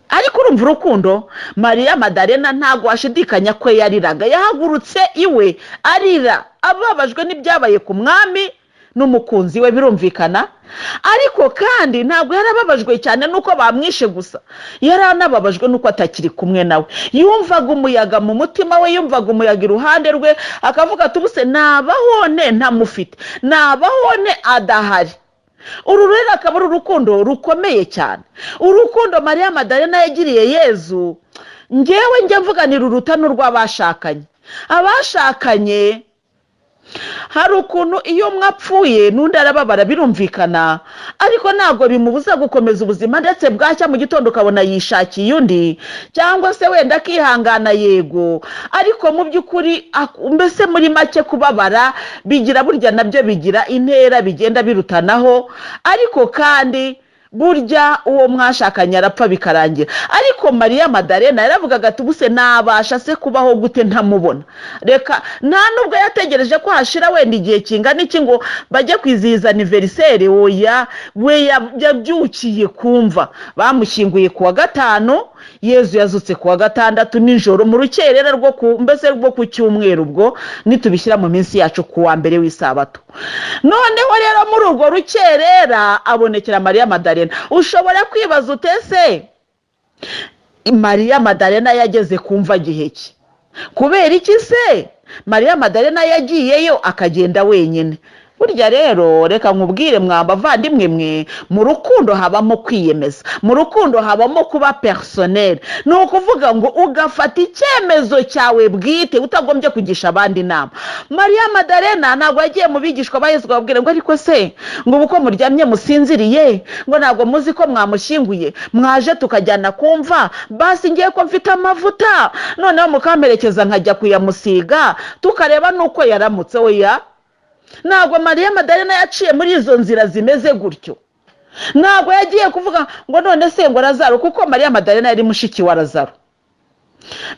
Ariko urumva urukundo Mariya Madarena, ntabwo washidikanya ko yariraga. Yahagurutse iwe arira, ababajwe n'ibyabaye ku mwami n'umukunzi we, birumvikana. Ariko kandi ntabwo yarababajwe cyane n'uko bamwishe gusa, yari anababajwe n'uko atakiri kumwe nawe. Yumvaga umuyaga mu mutima we, yumvaga umuyaga iruhande rwe, akavuga ati: "Ubuse nabaho nte ntamufite? Nabaho nte adahari?" Uru rero akaba ari urukundo rukomeye cyane, urukundo Mariya Madarena yagiriye Yezu. Ngewe njya mvuganira uruta n'urw'abashakanye. Abashakanye hari ukuntu iyo umwe apfuye n'undi arababara, birumvikana, ariko ntabwo bimubuza gukomeza ubuzima, ndetse bwacya mu gitondo ukabona yishakiye undi, cyangwa se wenda akihangana, yego, ariko mu by'ukuri mbese muri make kubabara bigira, burya nabyo bigira intera, bigenda birutanaho, ariko kandi burya uwo mwashakanye arapfa bikarangira. Ariko Mariya Madarena yaravugaga ati ubuse nabasha se kubaho gute ntamubona? Reka, nta nubwo yategereje ko hashira wenda igihe kingana iki ngo bajye kwizihiza anniversaire. Oya, we yabyukiye kumva bamushyinguye ku wa gatanu, Yezu yazutse ku wa gatandatu nijoro mu rukerera rwo ku mbese rwo ku cyumweru, ubwo nitubishyira mu minsi yacu ku wa mbere w'isabato. Noneho rero muri urwo rukerera abonekera Mariya Madarena. Ushobora kwibaza utese Mariya Madarena yageze kumva gihe ki? Kubera iki se Mariya Madarena yagiyeyo akagenda wenyine? Burya rero reka nkubwire mwa bavandimwe mwe, mu rukundo habamo kwiyemeza, mu rukundo habamo kuba personnel. Ni ukuvuga ngo ugafata icyemezo cyawe bwite utagombye kugisha abandi inama. Mariya Madarena ntabwo yagiye mu bigishwa ba Yesu babwira ngo ariko se ngo ubu ko muryamye musinziriye, ngo ntabwo muzi ko mwamushyinguye, mwaje tukajyana kumva, basi ngiye ko mfite amavuta, noneho mukamperekeza nkajya kuyamusiga tukareba n'uko yaramutse. Oya, ntabwo Mariya Madarena yaciye muri izo nzira zimeze gutyo. Ntabwo yagiye kuvuga ngo none se ngo Razaro, kuko Mariya Madarena yari mushiki wa Razaro.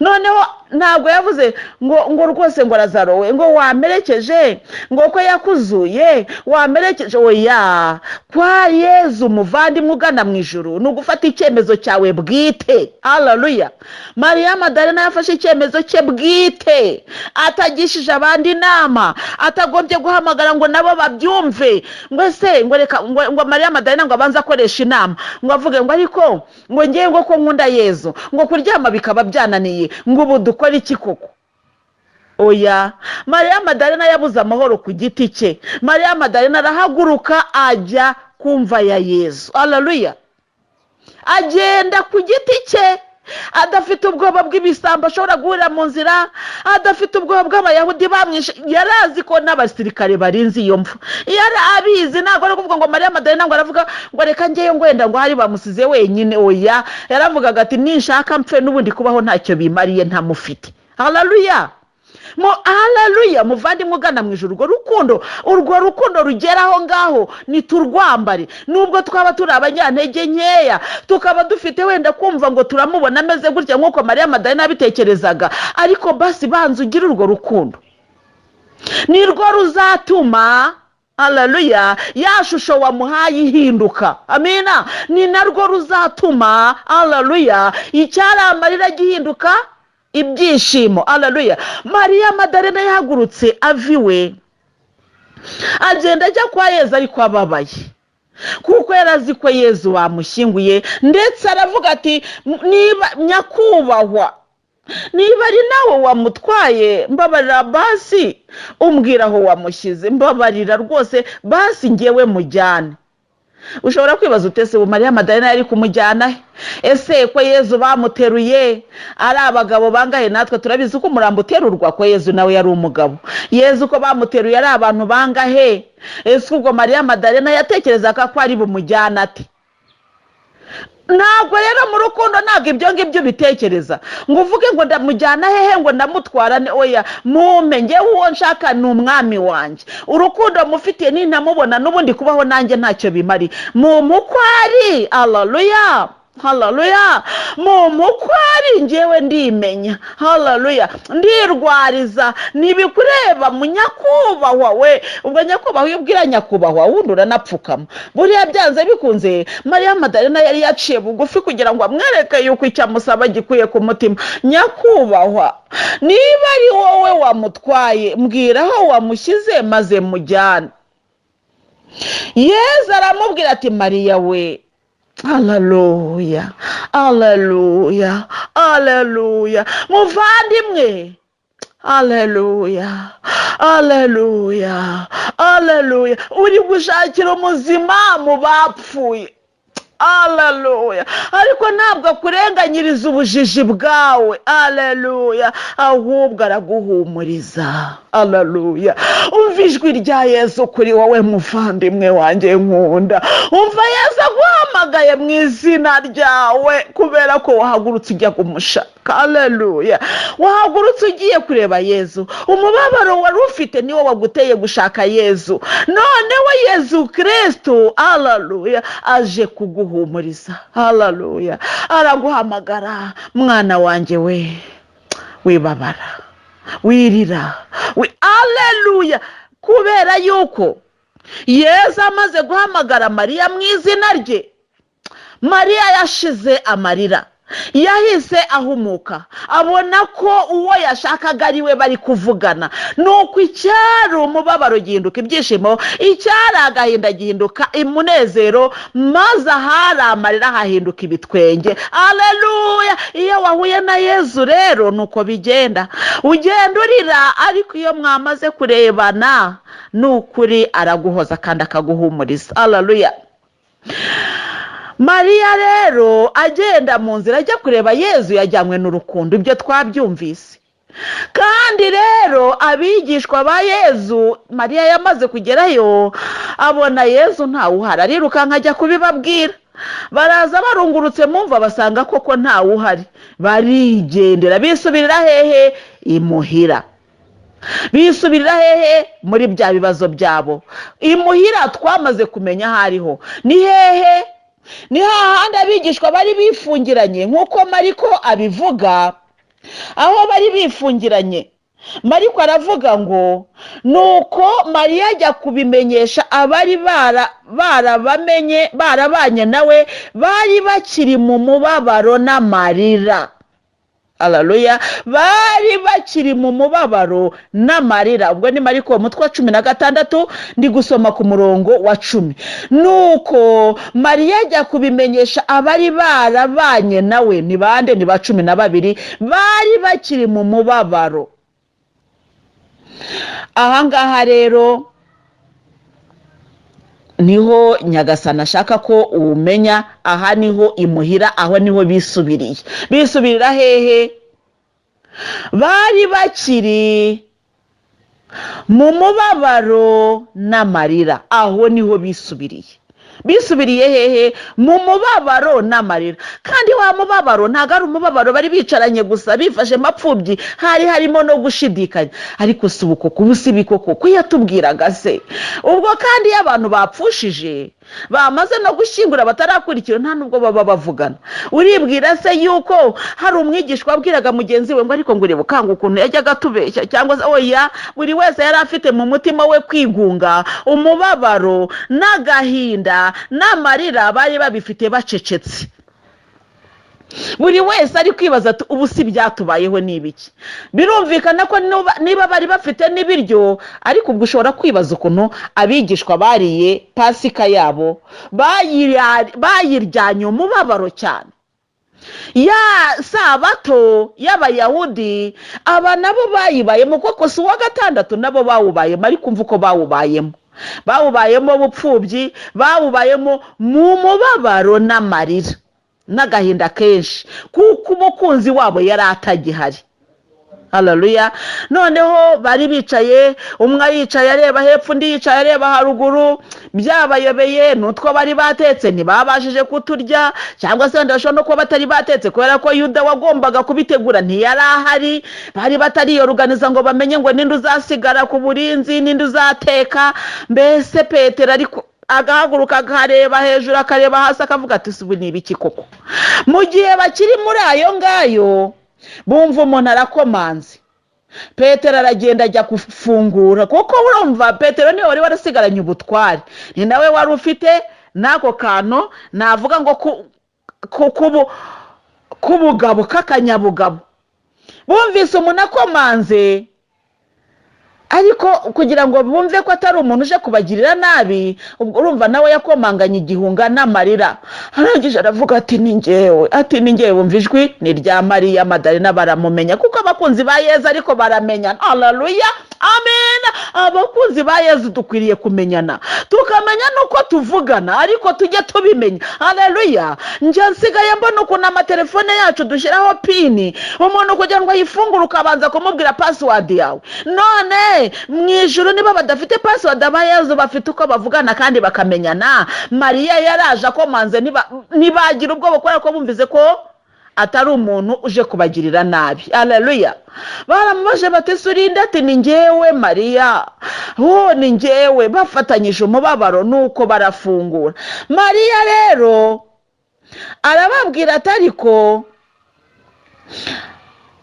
Noneho ntabwo yavuze ngo rwose ngo Razaro we ngo wamerekeje, ngo ko yakuzuye wamerekeje. Oya, kwa Yezu umuvandimwe ugana mu ijuru ni ugufata icyemezo cyawe bwite. Haleluya! Mariya Madarena yafashe icyemezo cye bwite, atagishije abandi inama, atagombye guhamagara ngo nabo babyumve, ngo ese ngo reka ngo Mariya Madarena ngo abanze akoreshe inama, ngo avuge ngo ariko ngo ngewe ngo ko nkunda Yezu, ngo kuryama bikaba byananiye, ngo ubu dukore iki koko? Oya, Mariya Madarena yabuze amahoro ku giti cye. Mariya Madarena arahaguruka ajya kumva ya Yezu. Haleluya! Agenda ku giti cye, adafite ubwoba bw'ibisambo ashobora guhurira mu nzira, adafite ubwoba bw'abayahudi bamwishe. Yari azi ko n'abasirikare barinze iyo mva, yari abizi. Ntabwo ari ukuvuga ngo Mariya Madarena ngo aravuga ngo reka ngeyo ngo wenda ngo hari bamusize wenyine. Oya, yaravugaga ati ninshaka mpfe, n'ubundi kubaho ntacyo bimariye ntamufite. Haleluya! Mu haleluya! Muvandimwe ugana mu ijuru, urwo rukundo rugera aho ngaho niturwambare, nubwo twaba turi abanyantege nkeya, tukaba dufite wenda kumva ngo turamubona ameze gutya nk'uko Mariya Madarena yabitekerezaga, ariko basi banza ugire urwo rukundo, nirwo ruzatuma, haleluya, ya shusho wamuhaye ihinduka. Amina! Ni narwo ruzatuma, haleluya, icyari amarira gihinduka ibyishimo. Haleluya! Mariya Madarena yahagurutse ava iwe, agenda ajya kwa Yezu, ariko ababaye, kuko yari azi ko Yezu bamushyinguye. Ndetse aravuga ati niba nyakubahwa, niba ari nawe wamutwaye, mbabarira basi umbwira aho wamushyize, mbabarira rwose basi ngewe mujyane. Ushobora kwibaza utese ubu Mariya Madarena yari kumujyana he? Ese ko Yezu bamuteruye ari abagabo bangahe? Natwe turabizi ko umurambo uterurwa, ko Yezu nawe yari umugabo. Yezu ko bamuteruye ari abantu bangahe? Ese ubwo Mariya Madarena yatekerezaga ko ari bumujyane ate? Ntabwo rero mu rukundo ntabwo ibyo ngibyo ubitekereza ngo uvuge ngo ndamujyana hehe, ngo ndamutwara. Oya, mumpe ngewe uwo nshaka ni umwami wanjye. Urukundo mufitiye, nintamubona n'ubundi kubaho nanjye ntacyo bimari. Mumpe uko ari. Haleluya, haleluya! Mumpe uko ari, ngewe ndimenya. Haleluya! Ndirwariza, ntibikureba munyakubahwa we. Ubwo nyakubahwa, iyo ubwira nyakubahwa wundi uranapfukama. Buriya byanze bikunze Mariya Madarena yari yaciye bugufi kugira ngo amwereke yuko icyo amusaba gikwiye ku mutima. Nyakubahwa, niba ari wowe wamutwaye, mbwira aho wamushyize maze mujyane. Yezu aramubwira ati Mariya we. Haleluya, haleluya, haleluya! Muvandimwe, haleluya, haleluya, haleluya! Aleluya! Uri gushakira umuzima mu bapfuye. Aleluya! Ariko ntabwo akurenganyiriza ubujiji bwawe. Aleluya! Ahubwo araguhumuriza. Aleluya! Umva ijwi rya Yezu kuri wowe, muvandimwe wanjye nkunda. Umva Yezu aguhamagaye mu izina ryawe, kubera ko wahagurutse ujya kumushaka. Aleluya! Wahagurutse ugiye kureba Yezu. Umubabaro wari ufite niwo waguteye gushaka Yezu. Noneho Yezu Kirisitu, aleluya, aje kuguhumuriza. Aleluya! Araguhamagara: "Mwana wanjye we, wibabara, wirira." Aleluya! Kubera yuko Yezu amaze guhamagara Mariya mu izina rye, Mariya yashize amarira, yahise ahumuka, abona ko uwo yashakaga ari we bari kuvugana. Nuko icyari umubabaro gihinduka ibyishimo, icyari agahinda gihinduka umunezero, maze ahari amarira hahinduka ibitwenge. Aleluya! Iyo wahuye na Yezu rero nuko bigenda. Ugenda urira, ariko iyo mwamaze kurebana, ni ukuri araguhoza kandi akaguhumuriza. Aleluya! Mariya rero agenda mu nzira ajya kureba Yezu, yajyanywe n'urukundo, ibyo twabyumvise. Kandi rero abigishwa ba Yezu, Mariya yamaze kugerayo abona Yezu ntawe uhari, arirukanka ajya kubibabwira. Baraza barungurutse mu mva, basanga koko ntawe uhari, barigendera, bisubirira hehe? Imuhira. Bisubirira hehe? Muri bya bibazo byabo. Imuhira twamaze kumenya aho ariho. Ni hehe? Ni hahandi abigishwa bari bifungiranye, nk'uko Mariko abivuga. Aho bari bifungiranye, Mariko aravuga ngo: "Nuko Mariya ajya kubimenyesha abari barabamenye, barabanye nawe, bari bakiri mu mubabaro n'amarira." Haleluya! Bari bakiri mu mubabaro n'amarira. Ubwo ni Mariko umutwe wa 16, ndi gusoma ku murongo wa 10. Nuko Mariya ajya kubimenyesha abari barabanye nawe. Ni bande? Ni ba 12 bari bakiri mu mubabaro. Ahangaha rero niho Nyagasani ashaka ko umenya. Aha niho imuhira, aho niho bisubiriye. Bisubirira hehe? Bari bakiri mu mubabaro n'amarira, aho niho bisubiriye. Bisubiriye hehe? Mu mubabaro n'amarira. Kandi wa mubabaro ntabwo ari umubabaro bari bicaranye gusa bifashe mapfubyi, hari harimo no gushidikanya: ariko si ubu koko? Ubu si ibi koko ko yatubwiraga se? Ubwo kandi iyo abantu bapfushije, bamaze no gushyingura, batarakurikira, nta nubwo baba bavugana. Uribwira se yuko hari umwigishwa wabwiraga mugenzi we ngo: "Ariko ngo urebe ukanga ukuntu yajyaga atubeshya?" Cyangwa se oya, buri wese yari afite mu mutima we kwigunga. Umubabaro n'agahinda n'amarira bari babifite bacecetse, buri wese ari kwibaza ati: "Ubu si byatubayeho ni ibiki?" Birumvikana ko niba bari bafite n'ibiryo, ariko ubwo ushobora kwibaza ukuntu abigishwa bariye Pasika yabo, bayiryanye umubabaro cyane. Ya Sabato y'Abayahudi, aba nabo bayibayemo kuko si uwa gatandatu, nabo bawubayemo. Ariko umva uko bawubayemo: bawubayemo bupfubyi, bawubayemo mu mubabaro n'amarira n'agahinda kenshi, kuko umukunzi wabo yari atagihari. Haleluya! Noneho bari bicaye, umwe yicaye areba hepfo, undi yicaye areba haruguru, byabayobeye. N'utwo bari batetse ntibabashije kuturya, cyangwa se wenda bashobora no kuba batari batetse kubera ko Yuda wagombaga kubitegura ntiyari ahari. Bari batariyoruganiza ngo bamenye ngo ninde uzasigara ku burinzi, ninde uzateka. Mbese Petero ariko agahaguruka, akareba hejuru, akareba hasi, akavuga ati: "Si ubu ni ibiki koko?" Mu gihe bakiri muri ayo ngayo, bumva umuntu arakomanze. Petero aragenda ajya gufungura, kuko urumva Petero niwe wari warasigaranye ubutware, ni nawe wari ufite n'ako kantu navuga ngo k'ubugabo, k'akanyabugabo. Bumvise umuntu akomanze, ariko kugira ngo bumve ko atari umuntu uje kubagirira nabi, ubwo urumva nawe yakomanganye igihunga n'amarira. Arangije aravuga ati: "Ni ngewe," ati: "Ni ngewe." Bumva ijwi ni irya Mariya Madarena, baramumenya, kuko abakunzi ba Yezu ariko baramenya. Haleluya! Amen. Abakunzi ba Yezu dukwiriye kumenyana, tukamenya n'uko tuvugana, ariko tujye tubimenya. Haleluya. Njye nsigaye mbona ukuntu amatelefone yacu dushyiraho PIN, umuntu kugira ngo ayifungure ukabanza kumubwira password yawe. None mu ijuru niba badafite password, aba Yezu bafite uko bavugana kandi bakamenyana. Mariya yaraje akomanze, ntibagira ubwoba kubera ko bumvise ko atari umuntu uje kubagirira nabi. Haleluya. Baramubaje bati: "Ese urinde?" Ati: "Ni ngewe Mariya, ho ni ngewe." Bafatanyije umubabaro, nuko barafungura. Mariya rero arababwira ati: "Ariko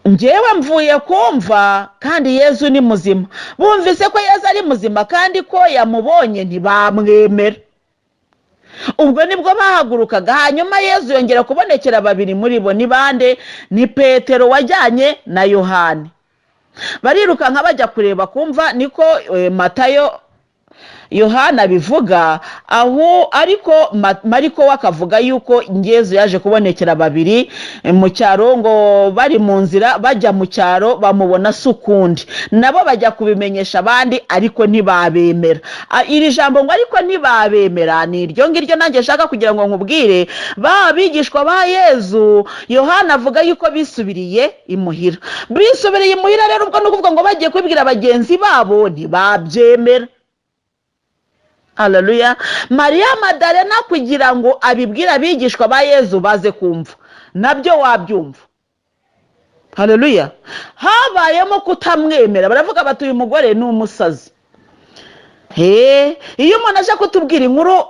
ngewe mvuye kumva kandi Yezu ni muzima." Bumvise ko Yezu ari muzima kandi ko yamubonye, ntibamwemera. Ubwo nibwo bahagurukaga. Hanyuma Yezu yongera kubonekera babiri muri bo. Ni bande? Ni Petero wajyanye na Yohani. Barirukanka bajya kureba kumva, niko Matayo, Yohana abivuga aho, ariko Mariko we akavuga yuko Yezu yaje kubonekera babiri mu cyaro, ngo bari mu nzira bajya mu cyaro bamubona si ukundi, nabo bajya kubimenyesha abandi ariko ntibabemera. Iri jambo ngo "ariko ntibabemera" ni iryo ngiryo nanjye nshaka kugira ngo nkubwire. Ba bigishwa ba Yezu, Yohana avuga yuko bisubiriye imuhira. Bisubiriye imuhira rero, ubwo ni ukuvuga ngo bagiye kubibwira bagenzi babo ntibabyemera. Haleluya. Mariya Madarena kugira ngo abibwire abigishwa ba Yezu baze kumva, nabyo wabyumva. Haleluya. Habayemo kutamwemera, baravuga bati: "Uyu mugore ni umusazi." He, iyo umuntu aje kutubwira inkuru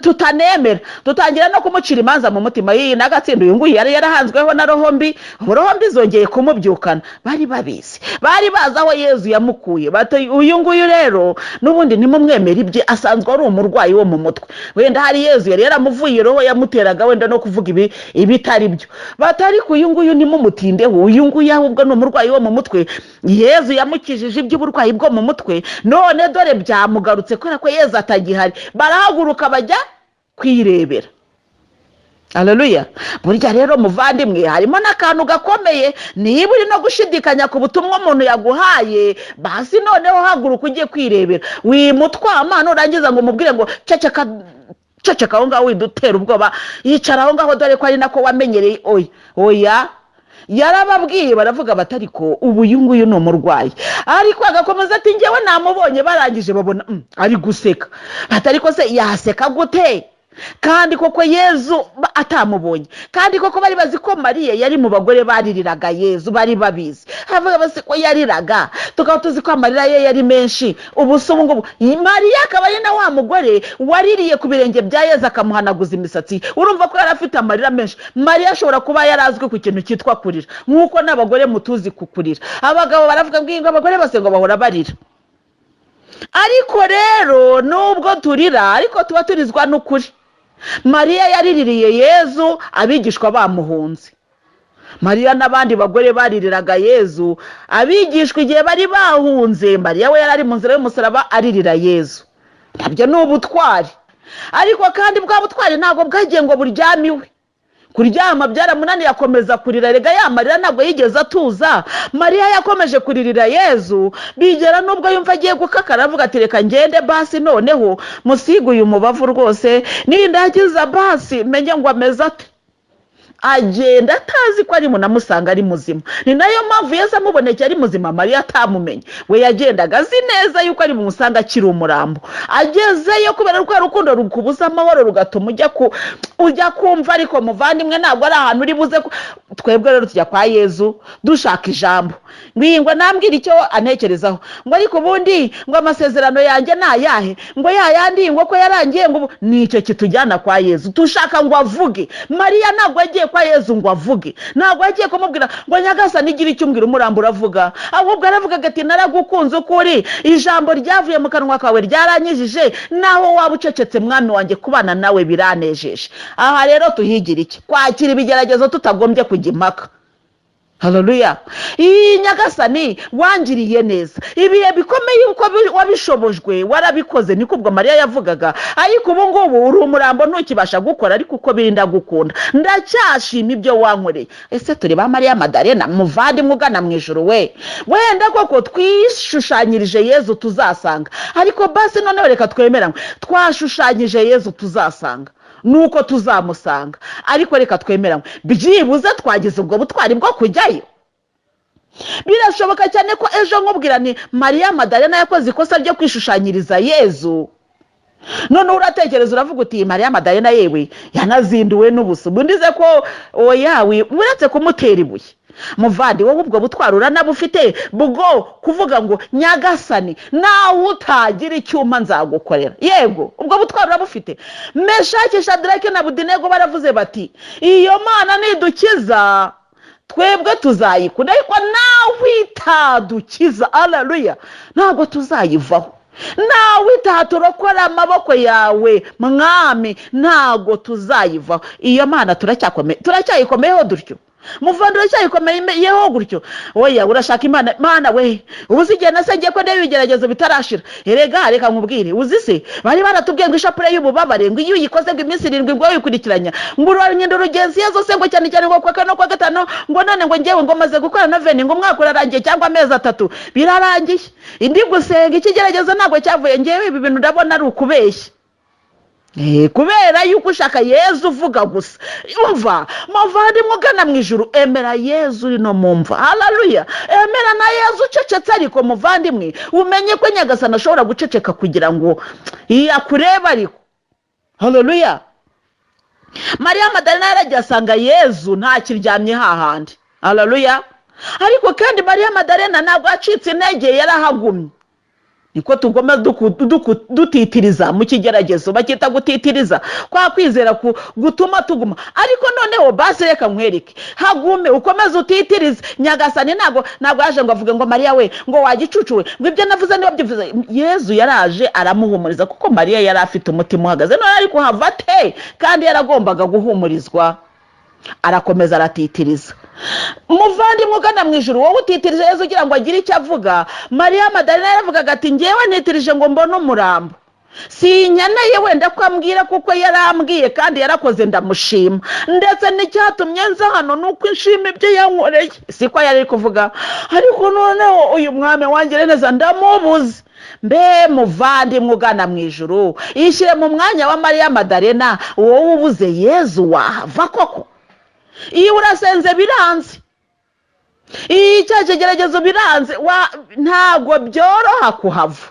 tutanemera, dutangira no kumucira imanza mu mutima. Iyi n'agatsinda, uyu nguyu yari yarahanzweho na roho mbi, ubu roho mbi zongeye kumubyukana. Bari babizi, bari bazi aho Yezu yamukuye. Bati: "Uyu nguyu rero n'ubundi ntimumwemere ibye, asanzwe ari umurwayi wo mu mutwe." Wenda hari Yezu yari yaramuvuye roho yamuteraga wenda no kuvuga ibi ibitari byo. Bati: "Ariko uyu nguyu ntimumutindeho, uyu nguyu ahubwo ni umurwayi wo mu mutwe. Yezu yamukijije iby'uburwayi bwo mu mutwe, none dore byamugarutse kubera ko Yezu atagihari." Barahaguruka bajya kwirebera. Haleluya. Burya rero muvandimwe, harimo n'akantu gakomeye. Niba uri no gushidikanya ku butumwa umuntu yaguhaye, basi noneho haguruka ujye kwirebera. Wimutwama nurangiza ngo umubwire ngo: "Ceceka, ceceka aho ngaho, widutera ubwoba, yicara aho ngaho, dore ko ari nako wamenyereye." Oya, oya. Yarababwiye, baravuga bati: "Ariko ubu uyu nguyu ni umurwayi." Ariko agakomeza ati: "Ngewe namubonye." Barangije babona ari guseka. Bati: "Ariko se yaseka gute kandi koko Yezu atamubonye?" Kandi koko bari bazi ko Mariya yari mu bagore baririraga Yezu, bari babizi. Haravuga basi ko yariraga, tukaba tuzi ko amarira ye yari menshi. Ubu se ubu ngubu Mariya akaba ari na wa mugore waririye ku birenge bya Yezu, akamuhanaguza imisatsi, urumva ko yari afite amarira menshi. Mariya ashobora kuba yari azwi ku kintu cyitwa kurira, nk'uko n'abagore mutuzi ku kurira. Abagabo baravuga ngo abagore bose ngo bahora barira. Ariko rero nubwo turira, ariko tuba turizwa n'ukuri. Mariya yariririye Yezu abigishwa bamuhunze. Mariya n'abandi bagore baririraga Yezu abigishwa igihe bari bahunze. Mariya we yari ari mu nzira y'umusaraba aririra Yezu. Nabyo ni ubutwari, ariko kandi bwa butwari ntabwo bwagiye ngo buryame iwe. Kuryama byaramunaniye, akomeza kurira. Rega ya marira ntabwo yigeze atuza. Mariya yakomeje kuririra Yezu, bigera n'ubwo yumva agiye gukakara, avuga ati: "Reka ngende basi noneho musige uyu mubavu rwose, nindagiza basi menye ngo ameze ate." Agenda atazi ko ari bunamusanga ari muzima. Ni nayo mpamvu Yesu amubonekeye ari muzima, Mariya atamumenye. We yagendaga azi neza yuko ari bumusanga akiri umurambo. Agezeyo, kubera rwa rukundo rukubuza amahoro, rugatuma ujya kumva. Ariko muvandimwe, ntabwo ari ahantu uri buze. Twebwe rero tujya kwa Yezu dushaka ijambo, ngo nambwire icyo antekerezaho, ngo ariko ubundi ngo amasezerano yanjye ni ayahe, ngo yayandi ngo ko yarangiye, ngo ubu ni icyo kitujyana kwa Yezu, dushaka ngo avuge. Mariya ntabwo yagiye kwa Yezu ngo avuge, ntabwo yagiye kumubwira ngo: "Nyagasani, igira icyo umbwira." Umurambo uravuga. Ahubwo aravuga ati: "Naragukunze ukuri, ijambo ryavuye mu kanwa kawe ryaranyijije. Naho waba ucecetse, mwami wanjye, kubana nawe biranejeje." Aha rero tuhigira iki? Kwakira ibigeragezo tutagombye kujya impaka. Haleluya! Iyi Nyagasani wangiriye neza, ibihe bikomeye uko wabishobojwe warabikoze, niko ubwo Mariya yavugaga. Ariko ubu ngubu uri umurambo, ntukibasha gukora, ariko uko biri ndagukunda, ndacyashima ibyo wankoreye. Ese turi ba Mariya Madarena? Muvandimwe ugana mu ijoro we, wenda koko twishushanyirije Yezu tuzasanga, ariko basi noneho reka twemeranywe, twashushanyije Yezu tuzasanga nuko tuzamusanga, ariko reka twemeranywe, byibuze twagize ubwo butwari bwo kujyayo. Birashoboka cyane ko ejo nkubwira ni Mariya Madarena yakoze ikosa ryo kwishushanyiriza Yezu, noneho uratekereza uravuga uti: "Mariya Madarena yewe yanazinduwe n'ubusa." Ubundi ko oya, uretse kumutera ibuye. Muvandi, wowe ubwo butwari uranabufite bwo kuvuga ngo: "Nyagasani, nawe utagira icyuma nzagukorera"? Yego, ubwo butwari urabufite? Meshaki, Shadarake na Abedenego baravuze bati: "Iyo Mana nidukiza twebwe tuzayikunda, ariko nawe itadukiza, aleluya, ntabwo tuzayivaho. Nawe itaturokora amaboko yawe mwami, ntabwo tuzayivaho." Iyo Mana turacyayikomeyeho dutyo? Muvandi, uracyayikomeyeho gutyo? Oya, urashaka Imana. Mana we, ubu si igihe nasengeye ko ndeba ibigeragezo bitarashira. Erega reka nkubwire, uzi se bari baratubwiye ngo ishapure y'ububabare, ngo iyo uyikoze ngo iminsi 7 ngo wikurikiranya, ngo uragenda urugenzi yezo se, ngo cyane cyane ngo kwa kane no kwa gatanu, ngo none ngo ngewe ngo maze gukora noveni, ngo umwaka urarangiye cyangwa amezi 3 birarangiye, indi gusenga, ikigeragezo ntabwo cyavuye. Ngewe ibi bintu ndabona ari ukubeshya. Kubera yuko ushaka Yezu uvuga gusa. Umva muvandimwe ugana mu ijuru, emera Yezu uri no mu mva. Haleluya! Emera na Yezu ucecetse. Ariko muvandimwe, umenye ko Nyagasani ashobora guceceka kugira ngo yakurebe. Ariko haleluya, Mariya Madarena yaragiye asanga Yezu ntakiryamye hahandi. Haleluya! Ariko kandi Mariya Madarena ntabwo yacitse intege, yarahagumye. Niko tugomba dutitiriza mu kigeragezo, bakita gutitiriza kwa kwizera gutuma tuguma. Ariko noneho basi reka nkwereke, hagume ukomeze utitirize. Nyagasani ntabwo yaje ngo avuge ngo: "Mariya we," ngo, "wagicucu we," ngo, "ibyo navuze niba byivuze." Yezu yaraje aramuhumuriza, kuko Mariya yari afite umutima uhagaze. None ari kuhava ate kandi yaragombaga guhumurizwa? Arakomeza aratitiriza. Muvandimwe ugana mu ijuru, wowe utitirije Yezu ugira ngo agire icyo avuga. Mariya Madarena yaravugaga ati: "Ngewe nitirije ngo mbone umurambo, sinkeneye wenda ko ambwira, kuko yarambwiye kandi yarakoze, ndamushima. Ndetse n'icyatumye nza hano ni uko nshima ibyo yankoreye." Siko yari ari kuvuga? Ariko noneho uyu mwami wangire neza ndamubuze. Mbe muvandimwe ugana mu ijuru, ishyire mu mwanya wa Mariya Madarena. Wowe ubuze Yezu wahava koko? Iyo urasenze biranze, iyo cya kigeragezo biranze, ntabwo byoroha kuhava.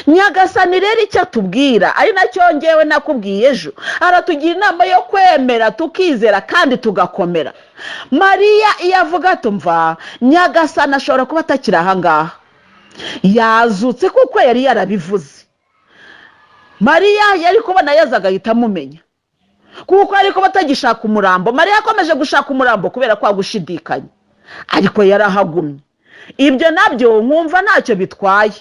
Nyagasani rero icyo atubwira, ari nacyo ngewe nakubwiye ejo, aratugira inama yo kwemera, tukizera kandi tugakomera. Mariya iyo avuga tumva Nyagasani ashobora kuba atakiri ahangaha, yazutse kuko yari yarabivuze, Mariya yari kubona Yezu agahita amumenya, kuko ari kuba atagishaka umurambo. Mariya yakomeje gushaka umurambo kubera kwa gushidikanya, ariko yarahagumye. Ibyo nabyo nkumva ntacyo bitwaye,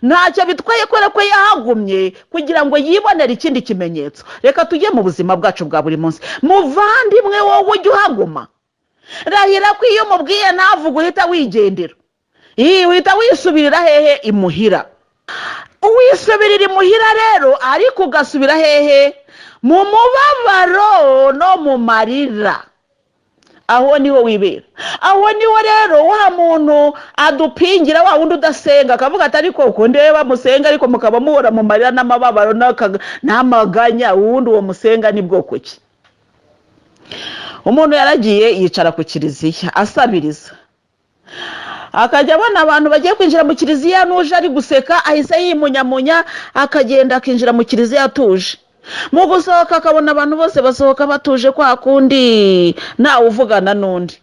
ntacyo bitwaye, kubera ko yahagumye kugira ngo yibonere ikindi kimenyetso. Reka tujye mu buzima bwacu bwa buri munsi. Muvandimwe, wowe ujya uhaguma? Rahira ko iyo umubwiye ntavuge uhita wigendera. Iyi uhita wisubirira hehe? Imuhira. Wisubirira imuhira rero, ariko ugasubira hehe? Mu mubabaro no mu marira. Aho niho wibera. Aho niho rero wa muntu adupingira, wa wundi udasenga, akavuga ati: "Ariko uko ndeba musenga, ariko mukaba muhora mu marira n'amababaro n'amaganya, uwundi uwo musenga ni bwoko ki?" Umuntu yaragiye yicara ku kiliziya asabiriza, akajya abona abantu bagiye kwinjira mu kiliziya, n'uje ari guseka ahise yimunyamunya, akagenda akinjira mu kiliziya atuje. Mu gusohoka akabona abantu bose basohoka batuje kwa kundi, ntawe uvugana n'undi.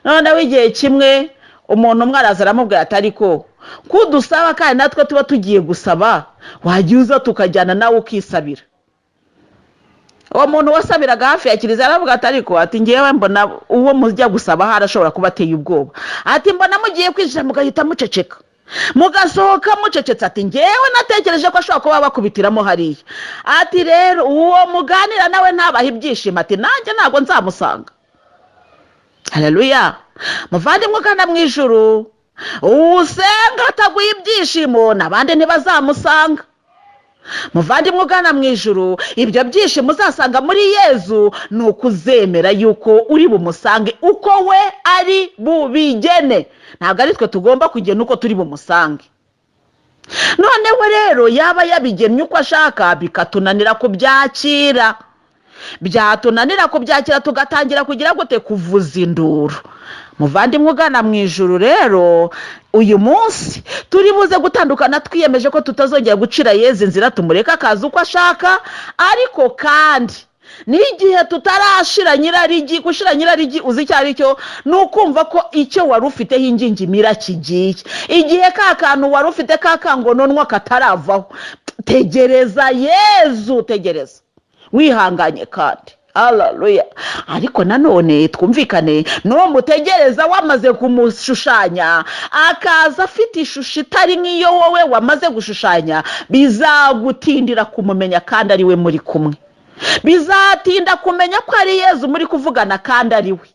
Noneho igihe kimwe umuntu umwe araza aramubwira ati: "Ariko kudusaba kandi natwe tuba tugiye gusaba, wajya uza tukajyana nawe ukisabira." Uwo muntu wasabiraga hafi ya kiliziya aravuga ati: "Ariko," ati, "ngewe mbona uwo mujya gusaba ahari ashobora kuba ateye ubwoba." Ati: "Mbona mugiye kwinjira mugahita muceceka, mugasohoka mucecetse." Ati: "Ngewe natekereje ko ashobora kuba bakubitiramo hariya." Ati: "Rero uwo muganira nawe ntabahe ibyishimo." Ati: "Nanjye ntabwo nzamusanga." Hareruya! Muvandimwe ugana mu ijuru, usenga ataguye ibyishimo n'abandi ntibazamusanga. Muvandimwe ugana mu ijuru, ibyo byishimo uzasanga muri Yezu ni ukuzemera yuko uri bumusange uko we ari bubigene. Ntabwo ari twe tugomba kugena uko turi bumusange. Noneho rero yaba yabigennye uko ashaka, bikatunanira kubyakira, byatunanira kubyakira tugatangira kugira gute? Kuvuza induru. Muvandimwe ugana mu ijuru rero, uyu munsi turi buze gutandukana twiyemeje ko tutazongera gucira Yezu inzira, tumureke akaza uko ashaka. Ariko kandi n'igihe tutarashira nyirarigi, gushira nyirarigi uzi icyo ari cyo? Ni ukumva ko icyo wari ufiteho ingingimira kigiye. Igihe ka kantu wari ufite ka kangononwa kataravaho, tegereza Yezu, tegereza wihanganye kandi. Haleluya. Ariko nanone twumvikane, numutegereza wamaze kumushushanya, akaza afite ishusho itari nk'iyo wowe wamaze gushushanya, bizagutindira kumumenya kandi ari we muri kumwe. Bizatinda kumenya ko ari Yezu muri kuvugana kandi ari we.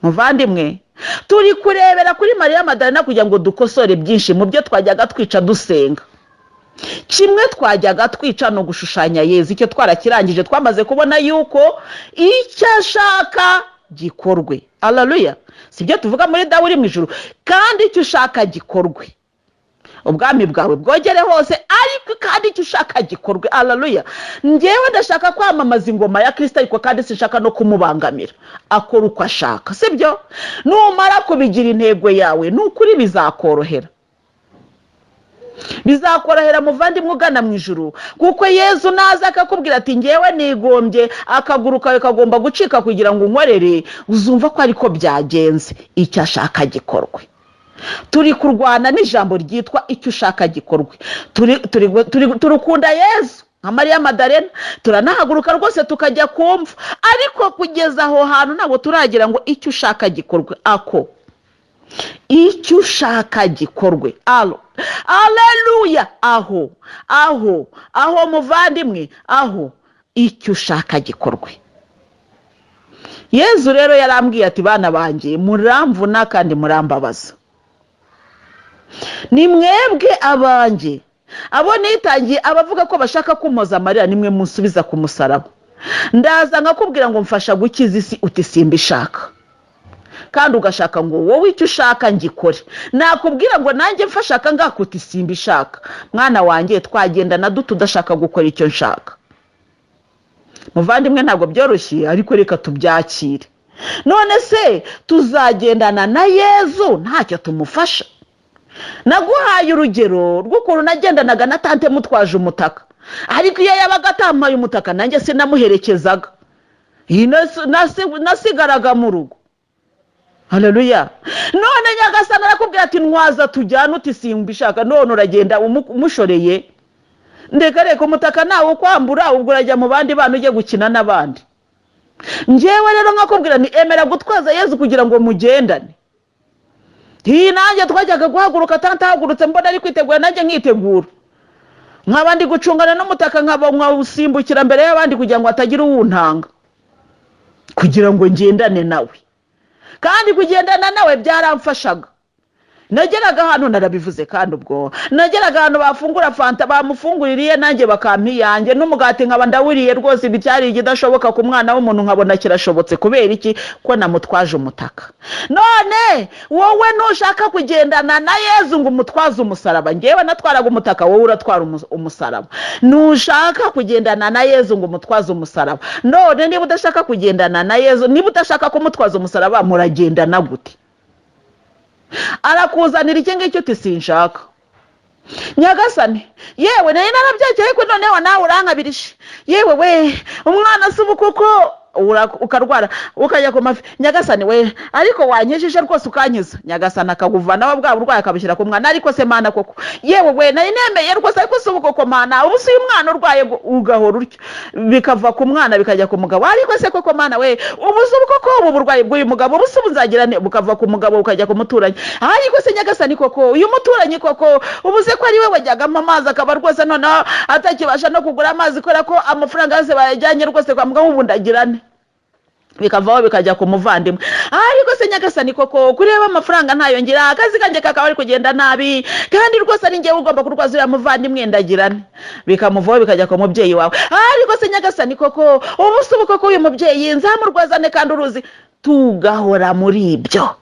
Muvandimwe, turi kurebera kuri Mariya Madarena kugira ngo dukosore byinshi mu byo twajyaga twica dusenga. Kimwe twajyaga twica no gushushanya Yezu, icyo twarakirangije, twamaze kubona yuko icyo ashaka gikorwe. Haleluya. Si byo tuvuga muri Dawe uri mu ijuru? Kandi icyo ushaka gikorwe, ubwami bwawe bwogere hose, ariko kandi icyo ushaka gikorwe. Haleluya. Ngewe ndashaka kwamamaza ingoma ya Kirisito, ariko kandi sinshaka no kumubangamira, akora uko ashaka. Sibyo? Numara kubigira intego yawe, ni ukuri bizakorohera, bizakorohera muvandimwe ugana mu ijuru. Kuko Yezu naza akakubwira ati ngewe nigombye akaguru kawe kagomba gucika kugira ngo unkorere, uzumva ko ariko byagenze. Icyo ashaka gikorwe. Turi kurwana n'ijambo ryitwa icyo ushaka gikorwe. Turukunda Yezu nka Mariya Madarena, turanahaguruka rwose tukajya kumva, ariko kugeza aho hantu ntabwo turagira ngo icyo ushaka gikorwe. Ako icyo ushaka gikorwe, alo, aleluya. Aho aho aho muvandimwe, aho icyo ushaka gikorwe. Yezu rero yarambwiye ati bana banjye, muramvuna kandi murambabaza, ni mwebwe abanjye, abo nitangiye, abavuga ko bashaka kumpoza amarira, nimwe munsubiza ku musaraba. Ndaza nkakubwira ngo mfasha gukiza isi, uti simbishaka, kandi ugashaka ngo wowe icyo ushaka ngikore. Nakubwira ngo nanjye mfasha aka ngaka, uti simbishaka. Mwana wanjye, twagendana dute udashaka gukora icyo nshaka? Muvandimwe, ntabwo byoroshye, ariko reka tubyakire. None se tuzagendana na Yezu ntacyo tumufasha? Naguhaye urugero rw'ukuntu nagendanaga na tante mutwaje umutaka, ariko iyo yabaga atampaye umutaka nanjye sinamuherekezaga, nasigaraga mu rugo. Haleluya. None Nyagasani arakubwira ati ntwaza tujyane, uti simbishaka. None uragenda umushoreye? Ndeka reka, umutaka nawe ukwambura, ubwo urajya mu bandi bana ujye gukina n'abandi. Ngewe rero nkakubwira ni emera gutwaza Yezu kugira ngo mugendane. Iyi nanjye twajyaga guhaguruka, tante ahagurutse mbona ari kwitegura, nanjye nkitegura, nkaba ndi gucungana n'umutaka, nkaba nkawusimbukira mbere y'abandi kugira ngo hatagira uwuntanga, kugira ngo ngendane nawe. Kandi kugendana nawe byaramfashaga. Nageraga ahantu, narabivuze kandi ubwo, nageraga ahantu bafungura fanta, bamufunguririye nanjye bakampa iyanjye, n'umugati nkaba ndawuriye rwose. Ibi cyari ikidashoboka ku mwana w'umuntu nkabona kirashobotse. Kubera iki? Ko namutwaje umutaka. None wowe nushaka kugendana na Yezu ngo umutwaze umusaraba, ngewe natwaraga umutaka, wowe uratwara umusaraba. Nushaka kugendana na Yezu ngo umutwaze umusaraba, none niba udashaka kugendana na Yezu, niba udashaka kumutwaza umusaraba, muragendana gute? Arakuzanira iki ngiki, uti sinshaka. Nyagasani, yewe nari narabyakeye, ariko noneho nawe urankabirije. Yewe we, umwana si ubu kuko ukarwara ukajya ku mavi. Nyagasani we, ariko wankijije rwose ukankiza. Nyagasani akaguvanaho bwa burwayi akabushyira ku mwana. Ariko se Mana koko, yewe we, nari nemeye rwose, ariko si ubu koko Mana, ubu si uyu mwana urwaye, ugahora utyo, bikava ku mwana bikajya ku mugabo. Ariko se koko Mana we, ubu si ubu koko, ubu burwayi bw'uyu mugabo, ubu si ubu nzagira nte? Bukava ku mugabo bukajya ku muturanyi. Ariko se Nyagasani koko, uyu muturanyi koko, ubu se ko ari we wajyagamo amazi, akaba rwose noneho atakibasha no kugura amazi kubera ko amafaranga yose bayajyanye rwose kwa muganga, ubu ndagira nte? Bikavaho bikajya ku muvandimwe. Ariko se Nyagasani, koko kureba amafaranga ntayo ngira, akazi kanjye kakaba ari kugenda nabi, kandi rwose ari njyewe ugomba kurwaza uriya muvandimwe, ndagirane? Bikamuvaho bikajya ku mubyeyi wawe. Ariko se Nyagasani, koko ubu se, ubu koko uyu mubyeyi nzamurwazane kandi uruzi? Tugahora muri ibyo,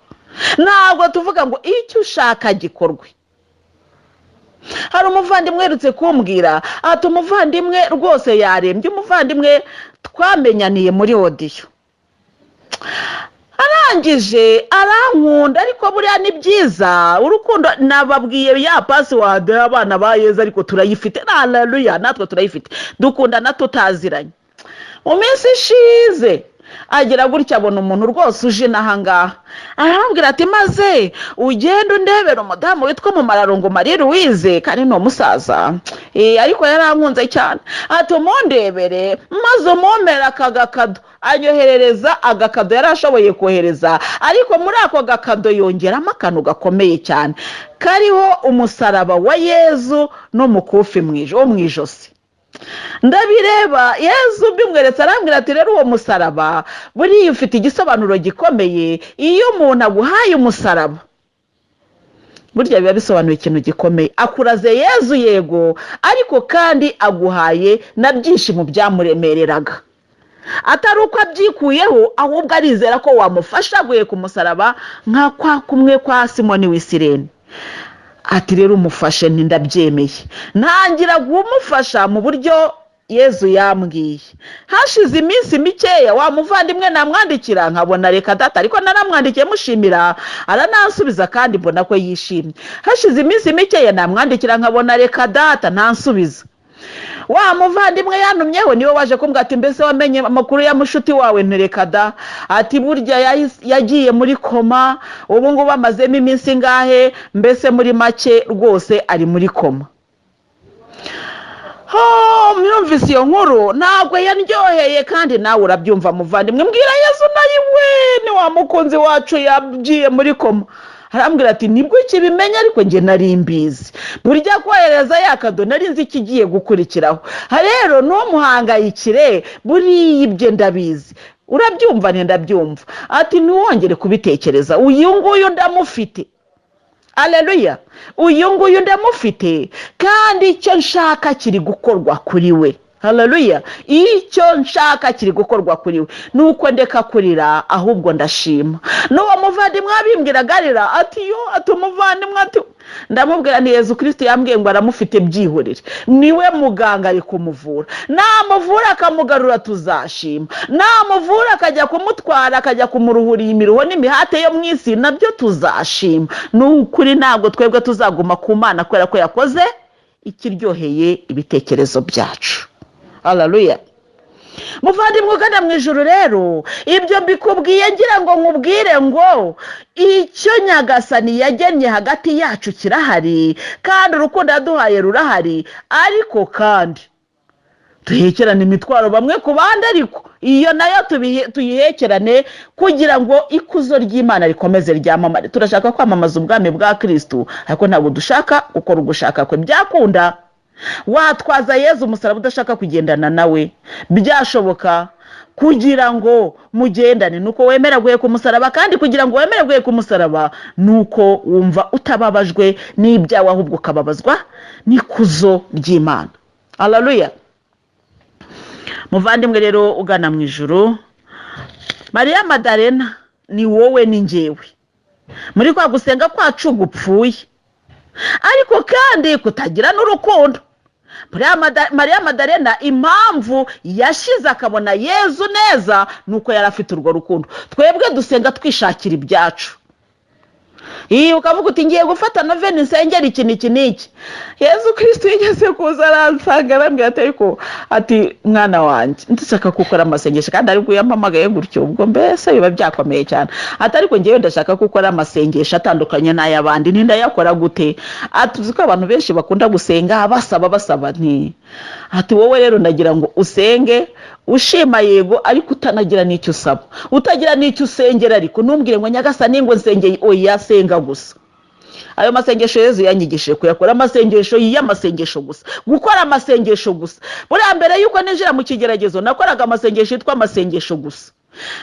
ntabwo tuvuga ngo icyo ushaka gikorwe. Hari umuvandimwe uherutse kumbwira ati umuvandimwe rwose yarembye, umuvandimwe twamenyaniye muri audio, arangije arankunda. Ariko buriya ni byiza urukundo, nababwiye ya password y'abana ba Yezu, ariko turayifite, haleluya, natwe turayifite, dukundana tutaziranye. Mu minsi ishize agira gutya abona umuntu rwose uje inaha ngaha, aramubwira ati: "Maze ugende undebera umudamu witwa Mumararungu Marie Louise, kandi ni umusaza, ariko yarankunze cyane." Ati: "Umundebere maze umumpere aka gakado." Anyoherereza agakado yari ashoboye kohereza, ariko muri ako gakado yongeramo akantu gakomeye cyane kariho umusaraba wa Yezu n'umukufi wo mu ijosi. Ndabireba, Yezu mbimweretse, arambwira ati: "Rero uwo musaraba buriya ufite igisobanuro gikomeye. Iyo umuntu aguhaye umusaraba, burya biba bisobanuye ikintu gikomeye. Akuraze Yezu, yego, ariko kandi aguhaye na byinshi mu byamuremereraga, atari uko abyikuyeho, ahubwo arizera ko wamufasha guheka umusaraba nka kwa kumwe kwa Simoni w'Isirene." Ati: "Rero umufashe." Nti: "Ndabyemeye." Ntangira kumufasha mu buryo Yezu yambwiye. Hashize iminsi mikeya, wa muvandimwe namwandikira nkabona reka data, ariko naramwandikiye mushimira, aranansubiza kandi mbona ko yishimye. Hashize iminsi mikeya namwandikira nkabona reka data, ntansubiza. Wa muvandimwe yantumyeho niwe waje kumbwira ati: "Mbese wamenye amakuru ya mushuti wawe?" Ntereka da. Ati: "Burya yagiye muri koma, ubu ngubu amazemo iminsi ingahe, mbese muri make rwose ari muri koma." Mwumvise iyo nkuru, ntabwo yaryoheye, kandi nawe urabyumva muvandimwe. Mbwira Yezu nawe we ni wa mukunzi wacu yagiye muri koma. Arambwira ati: "Nibwo ukibimenya, ariko njye nari mbizi. Burya kohereza ya kado nari nzi ikigiye gukurikiraho. Rero ntumuhangayikire, buriya ibyo ndabizi." Urabyumva? Ndabyumva. Ati: "Ntiwongere kubitekereza, uyu nguyu ndamufite. Aleluya, uyu nguyu ndamufite, kandi icyo nshaka kiri gukorwa kuri we. Haleluya, icyo nshaka kiri gukorwa kuri we." Nuko ndeka kurira, ahubwo ndashima. N'uwo muvandimwe abimbwiraga arira, ati: "Yo," ati: "umuvandimwe," ati. Ndamubwira ni Yezu Kirisiti yambwiye ngo aramufite, byihorere, niwe muganga, ari kumuvura. Namuvura akamugarura tuzashima, namuvura akajya kumutwara, akajya kumuruhura iyi miruho n'imihate yo mu isi, nabyo tuzashima. Ni ukuri, ntabwo twebwe tuzaguma ku Mana kubera ko yakoze ikiryoheye ibitekerezo byacu. Haleluya. Muvandimwe ugana mu ijoro, rero ibyo mbikubwiye ngira ngo nkubwire ngo icyo Nyagasani yagennye hagati yacu kirahari, kandi urukundo yaduhaye rurahari, ariko kandi duhekerane imitwaro bamwe ku bandi, ariko iyo nayo tuyihekerane kugira ngo ikuzo ry'Imana rikomeze ryamamare. Turashaka kwamamaza ubwami bwa Kirisitu, ariko ntabwo dushaka gukora ugushaka kwe. Byakunda watwaza Yezu umusaraba udashaka kugendana nawe? Byashoboka? Kugira ngo mugendane nuko wemera guheka umusaraba, kandi kugira ngo wemere guheka umusaraba nuko wumva utababajwe n'ibyawe, ahubwo ukababazwa n'ikuzo ry'Imana. Haleluya. Muvandimwe rero ugana mu ijuru, Mariya Madarena ni wowe, ni njyewe, muri kwa gusenga kwacu gupfuye, ariko kandi kutagira n'urukundo. Mariya Madarena impamvu yashize akabona Yezu neza ni uko yari afite urwo rukundo. Twebwe dusenga twishakira ibyacu. Iyo ukavuga uti: "Ngiye gufata noveni nsengera iki n'iki n'iki." Yezu Kirisitu yigeze kuza aransanga, arambwira ati: "Ariko," ati, "mwana wanjye, ndashaka gukora amasengesho." Kandi ariko iyo ampamagaye gutyo, ubwo mbese biba byakomeye cyane. Ati: "Ariko ngewe ndashaka ko ukora amasengesho atandukanye n'ay'abandi." Ntindayakora gute? Ati: "Uzi ko abantu benshi bakunda gusenga basaba basaba." Nti ati: "Wowe rero ndagira ngo usenge ushima, yego, ariko utanagira n'icyo usaba, utagira n'icyo usengera, ariko ntumbwire ngo Nyagasani, ngo nsengeye. Oya, senga gusa." Ayo masengesho Yezu yanyigishije kuyakora, amasengesho y'amasengesho gusa, gukora amasengesho gusa. Buriya mbere y'uko ninjira mu kigeragezo nakoraga amasengesho yitwa amasengesho gusa.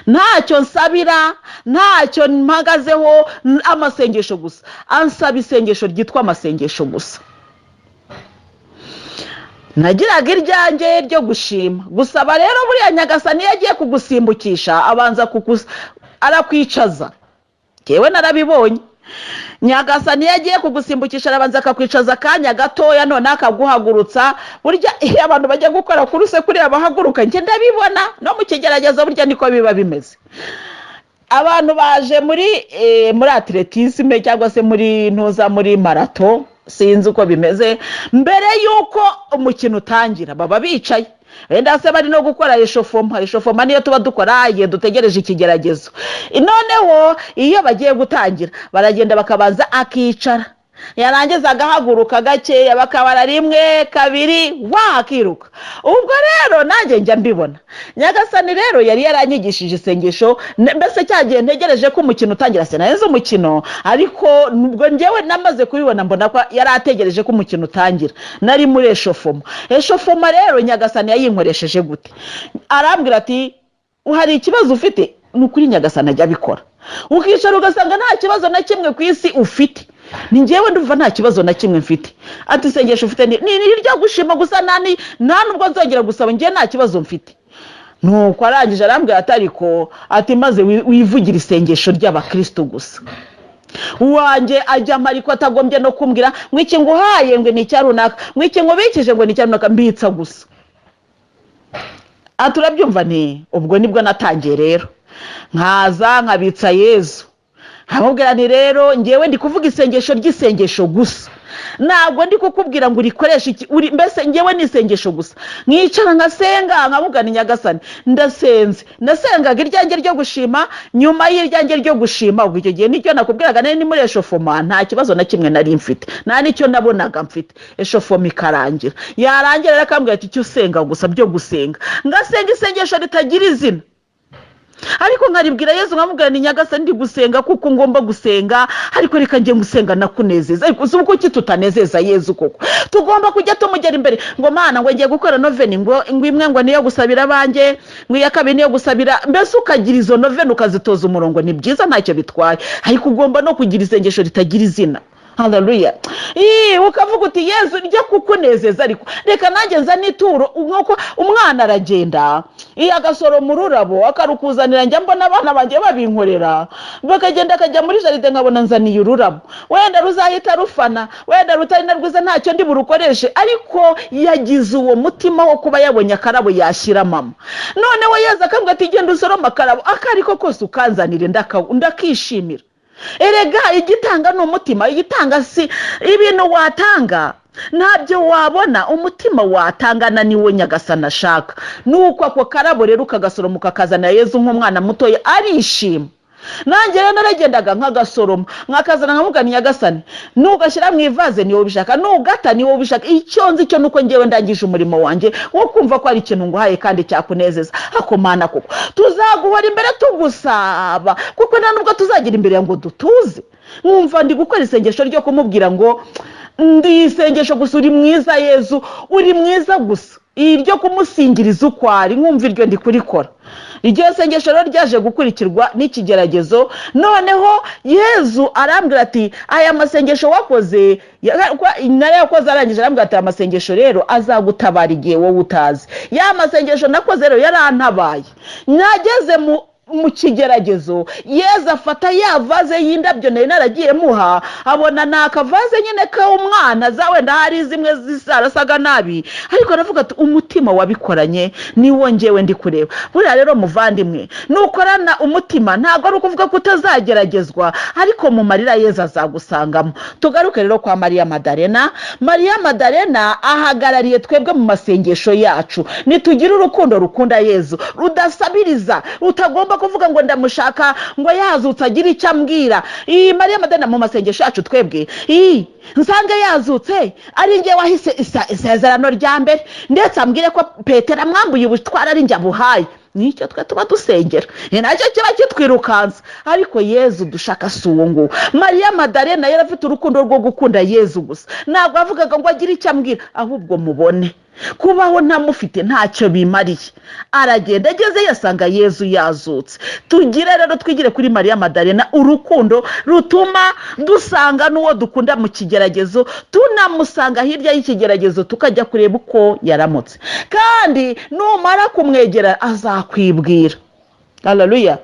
Ntacyo nsabira, ntacyo mpagazeho, amasengesho gusa. Ansaba isengesho ryitwa amasengesho gusa. Nagiraga iryanjye ryo gushima. Gusaba rero, buriya Nyagasani iyo agiye kugusimbukisha abanza arakwicaza. Ngewe narabibonye, Nyagasani iyo agiye kugusimbukisha arabanza akakwicaza akanya gatoya, noneho akaguhagurutsa. Burya iyo abantu bajya gukora course kuriya bahaguruka, njye ndabibona no mu kigeragezo, burya niko biba bimeze. Abantu baje muri athlétisme cyangwa se muri ntuza, muri marathon, sinzi uko bimeze, mbere y'uko umukino utangira baba bicaye, wenda se bari no gukora échauffement. Échauffement niyo tuba dukora igihe dutegereje ikigeragezo. Noneho iyo bagiye gutangira baragenda bakabanza akicara, yarangiza agahaguruka gakeya, bakabara rimwe, kabiri, wa akiruka. Ubwo rero nanjye njya mbibona. Nyagasani rero yari yaranyigishije isengesho, mbese cya gihe ntegereje ko umukino utangira, sinaheze umukino, ariko ubwo njyewe namaze kubibona, mbona ko yari ategereje ko umukino utangira, nari muri échauffement. Échauffement rero Nyagasani yayinkoresheje gute? Arambwira ati: "Hari ikibazo ufite?" Ni ukuri Nyagasani ajya abikora, ukicara ugasanga nta kibazo na kimwe ku isi ufite. Ni njyewe ndumva nta kibazo na kimwe mfite. Ati: "Isengesho ufite ni iryo gushima gusa, nta nubwo nzongera gusaba, njye nta kibazo mfite." Nuko arangije arambwira ati: "Ariko," ati, "maze wivugire isengesho ry'abakristo gusa." Uwanjye ajya ariko atagombye no kumbwira ngo iki nguhaye ngo ni icya runaka, ngo iki ngubikije ngo ni icya runaka, mbitsa gusa. Ati: "Urabyumva?" Nti: "Ubwo nibwo natangiye rero, nkaza nkabitsa Yezu, nkamubwira ni rero ngewe ndi kuvuga isengesho ry'isengesho gusa, ntabwo ndi kukubwira ngo urikoreshe iki, uri mbese ngewe ni isengesho gusa." Nkicara nkasenga, nkamubwira ni: "Nyagasani, ndasenze." Nasengaga iryanjye ryo gushima. Nyuma y'iryanjye ryo gushima, ubwo icyo gihe nicyo nakubwiraga, nari ni muri échauffement, nta kibazo na kimwe nari mfite, nta n'icyo nabonaga mfite. Échauffement ikarangira, yarangira rero akambwira ati: "Icyo usenga gusa byo gusenga." Ngasenga isengesho ritagira izina, ariko nkaribwira Yezu, nkamubwira ni: "Nyagasani, ndi gusenga kuko ngomba gusenga, ariko reka njye gusenga nakunezeza." Ariko si uko ki tutanezeza Yezu koko? Tugomba kujya tumugera imbere ngo: "Mana," ngo, "ngiye gukora noveni," ngo imwe ngo niyo gusabira abanjye, ngo iya kabiri niyo gusabira. Mbese ukagira izo noveni, ukazitoza umurongo, ni byiza, ntacyo bitwaye, ariko ugomba no kugira isengesho ritagira izina. Haleluya! Ii, ukavuga uti: "Yezu, njya kukunezeza, ariko reka nanjye nza n'ituro." Nk'uko umwana aragenda iyo agasoroma ururabo akarukuzanira, njya mbona abana banjye babinkorera, bakagenda akajya muri jardin, nkabona nzaniye ururabo, wenda ruzahita rufana, wenda rutari na rwiza, ntacyo ndi burukoreshe, ariko yagize uwo mutima wo kuba yabonye akarabo yashyira mama. Noneho Yezu akambwira ati: "Genda usorome akarabo ako ariko kose ukanzanire, ndakishimira." Erega igitanga ni umutima, igitanga si ibintu watanga, ntabyo wabona. Umutima watangana niwo Nyagasani ashaka. Nuko ako karabo rero ukagasoroma ukakazanira Yezu nk'umwana mutoya, arishima. Nanjye rero naragendaga nkagasoroma, nkakazana, nkamubwira: "Nyagasani, nugashyira mu ivase niwo ubishaka, nugata niwo ubishaka. Icyo nzi cyo nuko ngewe ndangije umurimo wanjye wo kumva ko ari ikintu nguhaye kandi cyakunezeza." Akomana koko tuzaguhora imbere tugusaba, kuko nta nubwo tuzagira imbere ngo dutuze. Nkumva ndi gukora isengesho ryo kumubwira ngo ndi isengesho gusa: "Uri mwiza Yezu, uri mwiza" gusa, iryo kumusingiriza uko ari, nkumva iryo ndi kurikora. Iryo sengesho rero ryaje gukurikirwa n'ikigeragezo. Noneho Yezu arambwira ati: "Aya masengesho wakoze," narayakoze, arangije arambwira ati: "Aya masengesho rero azagutabara igihe wowe utazi." Ya masengesho nakoze rero yarantabaye. Nageze mu kigeragezo, Yezu afata ya vase y'indabyo nari naragiye muha, abona ni akavase nyine k'umwana, za wenda hari zimwe zarasaga nabi, ariko aravuga ati: "Umutima wabikoranye niwo ngewe ndi kureba." Buriya rero muvandimwe, nukorana umutima, ntabwo ari ukuvuga ko utazageragezwa, ariko mu marira Yezu azagusangamo. Tugaruke rero kwa Mariya Madarena. Mariya Madarena ahagarariye twebwe mu masengesho yacu. Nitugire urukundo rukunda Yezu, rudasabiriza, rutagomba kuvuga ngo ndamushaka ngo yazutse agire icyo ambwira. Iyi Mariya Madarena mu masengesho yacu twebwe, iyi nsange yazutse ari njye wahise isezerano rya mbere, ndetse ambwire ko Petero amwambuye ubutwara ari njye abuhaye. Nicyo twe tuba dusengera, ni nacyo kiba kitwirukansa, ariko Yezu dushaka si uwo nguwo. Mariya Madarena yari afite urukundo rwo gukunda Yezu gusa, ntabwo avugaga ngo agire icyo ambwira, ahubwo mubone. Kubaho ntamufite ntacyo bimariye. Aragenda, ageze yasanga Yezu yazutse. Tugire rero, twigire kuri Mariya Madarena urukundo rutuma dusanga n'uwo dukunda mu kigeragezo, tunamusanga hirya y'ikigeragezo, tukajya kureba uko yaramutse. Kandi numara kumwegera azakwibwira. Haleluya.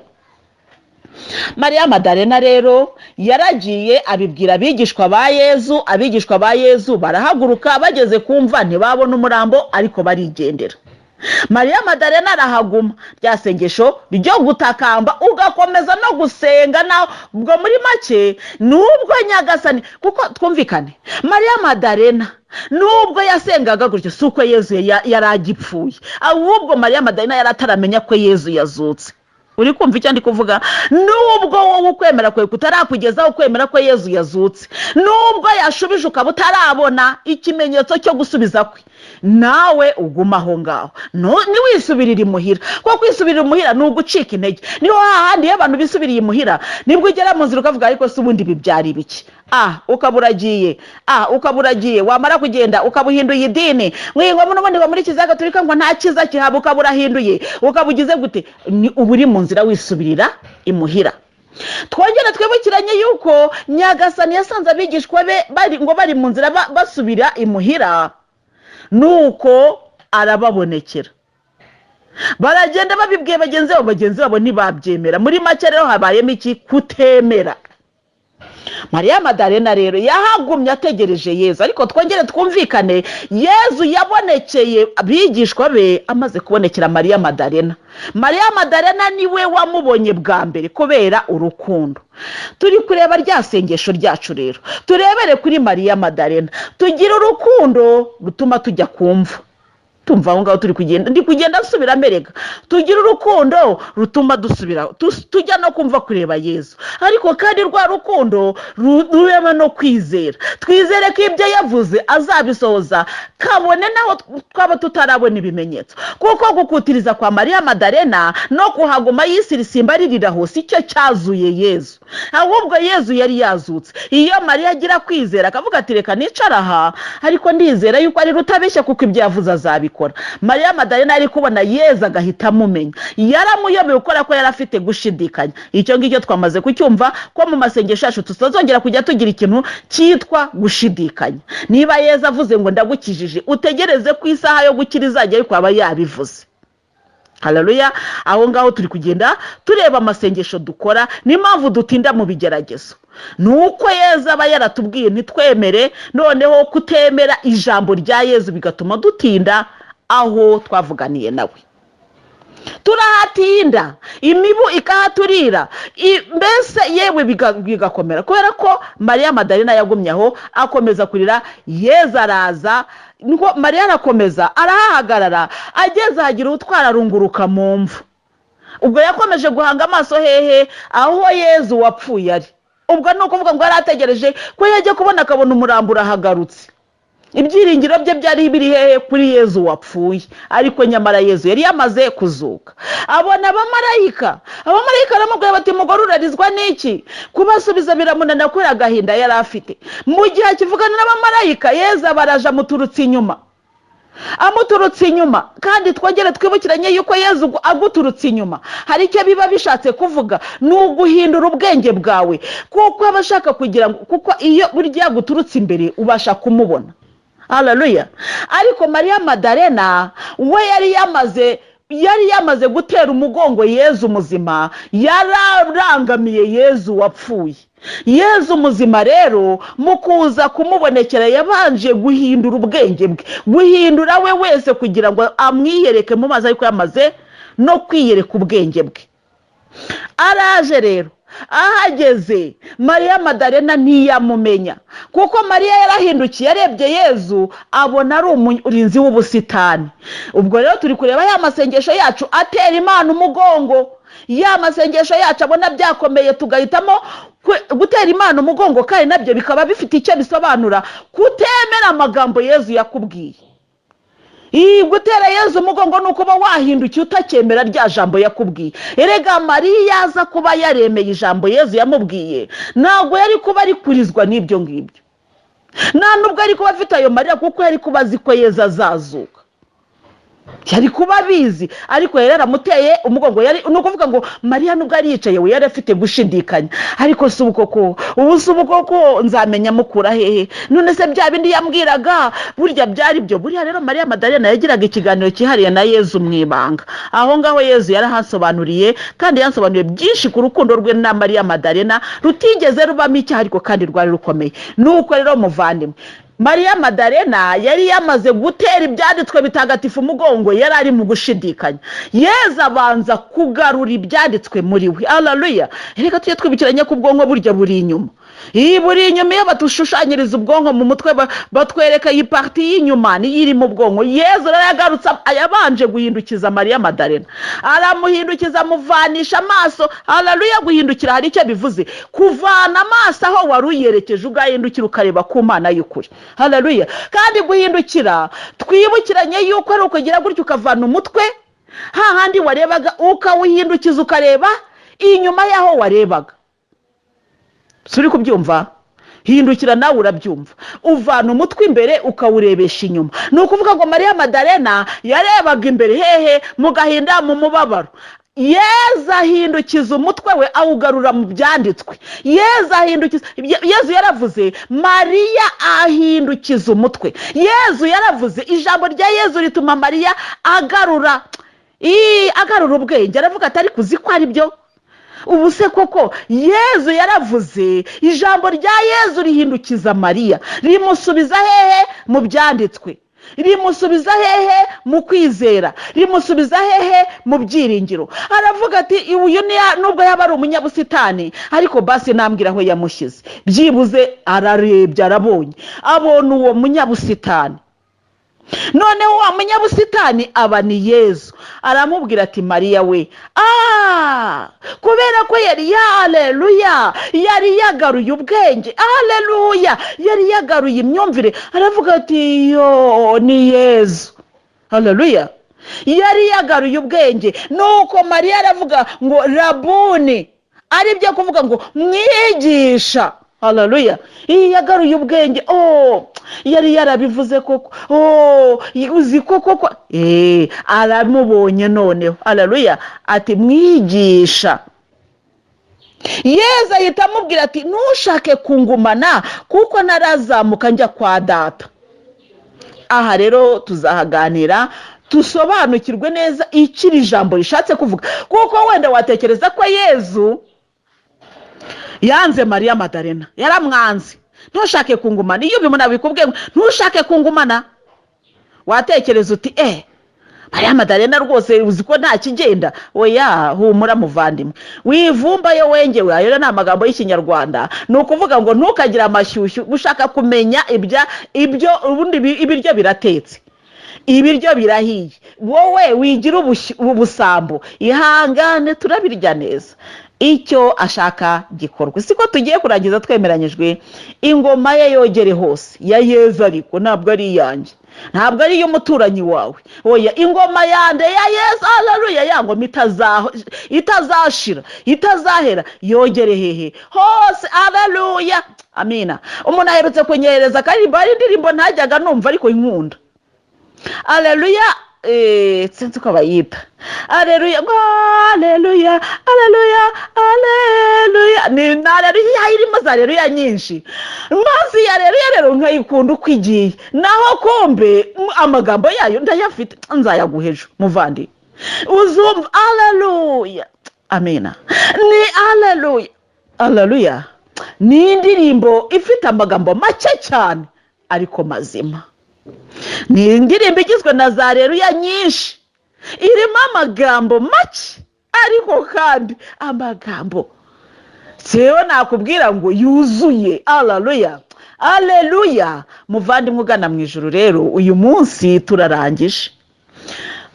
Mariya Madarena rero yaragiye abibwira abigishwa ba Yezu. Abigishwa ba Yezu barahaguruka, bageze ku mva ntibabona umurambo, ariko barigendera. Mariya Madarena arahaguma. Rya sengesho ryo gutakamba, ugakomeza no gusenga nawe ubwo muri make nubwo Nyagasani, kuko twumvikane, Mariya Madarena nubwo yasengaga gutyo, si uko Yezu yari agipfuye, ahubwo Mariya Madarena yari ataramenya ko Yezu yazutse. Uri kumva icyo ndi kuvuga? Nubwo wowe ukwemera kwawe kutarakugezaho kwemera ko Yezu yazutse, nubwo yashubije ukaba utarabona ikimenyetso cyo gusubiza kwe, nawe uguma aho ngaho, ntiwisubirire imuhira, kuko kwisubirira imuhira ni ugucika intege. Niho hahandi iyo abantu bisubiriye imuhira, nibwo ugera mu nzira ukavuga: "Ariko se ubundi ibi byari ibiki?" Ukaba uragiye, ukaba uragiye. Wamara kugenda ukaba uhinduye idini, ngo n'ubundi ngo muri Kiliziya Gatolika ngo nta cyiza kihaba, ukaba urahinduye, ukaba ugize gute? Ni uba uri mu nzira wisubirira imuhira. Twongere twibukiranye yuko Nyagasani yasanze abigishwa be bari ngo bari mu nzira basubira imuhira, nuko arababonekera. Baragenda babibwiye bagenzi babo, bagenzi babo ntibabyemera. Muri make rero habayemo iki? Kutemera. Mariya Madarena rero yahagumye ategereje Yezu. Ariko twongere twumvikane, Yezu yabonekeye abigishwa be amaze kubonekera Mariya Madarena. Mariya Madarena niwe wamubonye bwa mbere kubera urukundo. Turi kureba rya sengesho ryacu rero, turebere kuri Mariya Madarena, tugire urukundo rutuma tujya kumva tumva aho ngaho turi kugenda. Ndi kugenda nsubira merega. Tugira urukundo rutuma dusubira tujya no kumva kureba Yezu, ariko kandi rwa rukundo rubemo no kwizera. Twizere ko ibyo yavuze azabisohoza, kabone naho twaba tutarabona ibimenyetso. Kuko gukutiriza kwa Mariya Madarena no kuhaguma yisirisimba aririra hose, icyo cyazuye Yezu, ahubwo Yezu yari yazutse. Iyo Mariya agira kwizera akavuga ati: "Reka nicara aha, ariko ndizera yuko ari rutabeshya, kuko ibyo yavuze azabikora," Mariya Madarena ari kubona Yezu agahita amumenya. Yaramuyobeye ukora ko yari afite gushidikanya. Icyo ngicyo twamaze kucyumva ko mu masengesho yacu tutazongera kujya tugira ikintu cyitwa gushidikanya. Niba Yezu avuze ngo "Ndagukijije," utegereze ko isaha yo gukira izajya, ariko aba yabivuze. Haleluya. Aho ngaho turi kugenda tureba amasengesho dukora n'impamvu dutinda mu bigeragezo, ni uko Yezu aba yaratubwiye ntitwemere. Noneho kutemera ijambo rya Yezu bigatuma dutinda aho twavuganiye nawe. Turahatinda, imibu ikahaturira, mbese yewe bigakomera. Kubera ko Mariya Madarena yagumye aho akomeza kurira, Yezu araza. Niko Mariya arakomeza arahahagarara, ageze ahagira utwara arunguruka mu mva. Ubwo yakomeje guhanga amaso hehe? Aho Yezu wapfuye ari. Ubwo ni ukuvuga ngo yari ategereje ko yajya kubona akabona umurambo urahagarutse. Ibyiringiro bye byari biri hehe? Kuri Yezu wapfuye. Ariko nyamara Yezu yari yamaze kuzuka. Abona abamarayika. Abamarayika baramubwira bati: "Mugore, urarizwa n'iki?" Kubasubiza biramunanira kubera agahinda yari afite. Mu gihe akivugana n'abamarayika, Yezu abaraje amuturutse inyuma, amuturutse inyuma. Kandi twongere twibukiranye yuko Yezu aguturutse inyuma hari icyo biba bishatse kuvuga, ni uguhindura ubwenge bwawe, kuko aba ashaka kugira ngo, kuko iyo burya yaguturutse imbere ubasha kumubona. Haleluya. Ariko Mariya Madarena we yari yamaze gutera umugongo Yezu muzima, yararangamiye Yezu wapfuye. Yezu muzima rero mu kuza kumubonekera yabanje guhindura ubwenge bwe, guhindura we wese kugira ngo amwiyereke mu mazi, ariko yamaze no kwiyereka ubwenge bwe. Araje rero, ahageze Mariya Madarena ntiyamumenya, kuko Mariya yarahindukiye arebye Yezu abona ari umurinzi w'ubusitani. Ubwo rero turi kureba ya masengesho yacu atera Imana umugongo, ya masengesho yacu abona byakomeye tugahitamo gutera Imana umugongo, kandi nabyo bikaba bifite icyo bisobanura: kutemera amagambo Yezu yakubwiye. Iyi gutera Yezu umugongo ni ukuba wahindukiye utacyemera rya jambo yakubwiye. Erega Mariya aza kuba yaremeye ijambo Yezu yamubwiye, ntabwo yari kuba ari kurizwa n'ibyo ngibyo, nta nubwo ari kuba afite ayo marira, kuko yari kuba azi ko Yezu azazuka. Yari kuba abizi, ariko yari yaramuteye umugongo. Yari ni ukuvuga ngo Mariya nubwo yari yicaye, we yari afite gushidikanya. Ariko si ubu koko, ubu si ubu koko, nzamenya mukura hehe? None se bya bindi yambwiraga burya byari byo? Buriya rero Mariya Madarena yagiraga ikiganiro cyihariye na Yezu mu ibanga. Aho ngaho Yezu yarahasobanuriye, kandi yansobanuriye byinshi ku rukundo rwe na Mariya Madarena rutigeze rubamo icyaha, ariko kandi rwari rukomeye. Nuko rero muvandimwe, Mariya Madarena yari yamaze gutera ibyanditswe bitagatifu umugongo, yari ari mu gushidikanya. Yezu abanza kugarura ibyanditswe muri we. Haleluya! Reka tujye twibukiranya ko ubwonko burya buri inyuma. Iyi buri inyuma, iyo batushushanyiriza ubwonko mu mutwe, batwereka iyi partie y'inyuma niyo iri mu bwonko. Yezu rero yagarutse, yabanje guhindukiza Mariya Madarena, aramuhindukiza, amuvanisha amaso. Haleluya! Guhindukira hari icyo bivuze: kuvana amaso aho wari uyerekeje, ugahindukira ukareba ku Mana y'ukuri. Haleluya! Kandi guhindukira, twibukiranye yuko ari ukugira gutya, ukavana umutwe hahandi warebaga, ukawuhindukiza ukareba inyuma y'aho warebaga. Turi kubyumva? Hindukira nawe urabyumva. Uvana umutwe imbere ukawurebesha inyuma. Ni ukuvuga ngo Mariya Madarena yarebaga imbere hehe? Mu gahinda, mu mubabaro. Yezu ahindukiza umutwe we, awugarura mu byanditswe. Yezu ahindukiza, Yezu yaravuze, Mariya ahindukiza umutwe. Yezu yaravuze, ijambo rya Yezu rituma Mariya agarura ubwenge. Aravuga ati: "Ariko uzi ko ari byo? Ubu se koko Yezu yaravuze?" Ijambo rya Yezu rihindukiza Mariya, rimusubiza hehe? Mu byanditswe. Rimusubiza hehe? Mu kwizera. Rimusubiza hehe? Mu byiringiro. Aravuga ati: "Uyu nubwo yaba ari umunyabusitani, ariko basi nambwira aho yamushyize byibuze." Ararebye, arabonye, abona uwo munyabusitani. Noneho wa munyabusitani aba ni Yezu. Aramubwira ati: "Mariya we!" Kubera ko yari ya, yari yagaruye ubwenge, aleluya, yari yagaruye imyumvire. Aravuga ati: "Yo, ni Yezu!" Haleluya! Yari yagaruye ubwenge. Nuko Mariya aravuga ngo: "Rabuni," ari byo kuvuga ngo mwigisha. Haleluya! Iyi yagaruye ubwenge. Oh, yari yarabivuze koko! Oh, uzi ko koko aramubonye noneho. Haleluya! Ati: "Mwigisha." Yezu ahita amubwira ati: "Ntushake kungumana, kuko narazamuka njya kwa Data." Aha rero tuzahaganira, dusobanukirwe neza icyo iri jambo rishatse kuvuga, kuko wenda watekereza ko Yezu yanze Mariya Madarena, yaramwanze. "Ntushake kungumana," iyo ubibona bikubwiye ngo "ntushake kungumana," watekereza uti: "Mariya Madarena rwose, uzi ko nta kigenda?" Oya, humura muvandimwe, wivumba yo wengewe. Ayo ni amagambo y'Ikinyarwanda. Ni ukuvuga ngo ntukagire amashyushyu ushaka kumenya ibyo. Ubundi ibiryo biratetse, ibiryo birahiye, wowe wigira ubusambo. Ihangane, turabirya neza. Icyo ashaka gikorwa. Siko tugiye kurangiza twemeranyijwe? Ingoma ye yogere hose, ya Yezu, ariko ntabwo ari iyanjye, ntabwo ari iy'umuturanyi wawe. Oya, ingoma yande? Ya Yezu. Haleluya! Ya ngoma itazashira, itazahera, yogere hehe? Hose. Haleluya, amina. Umuntu aherutse kunyereza akaririmbo, hari indirimbo ntajyaga numva ariko inkunda. Aleluya, sinzi uko bayita. Aleluya, ngo aleluya, aleluya, aleluya, ni aleluya irimo za aleluya nyinshi. Maze iyi aleluya rero nkayikunda uko igiye. Naho kumbe amagambo yayo ndayafite, nzayaguha ejo muvandi, uzumva. Aleluya, amina. Ni aleluya, aleluya. Ni indirimbo ifite amagambo make cyane ariko mazima. Ni indirimbo igizwe na za aleluya nyinshi, irimo amagambo make, ariko kandi amagambo sewe nakubwira ngo yuzuye. Aleluya, aleluya. Muvandimwe ugana mu ijoro rero, uyu munsi turarangije,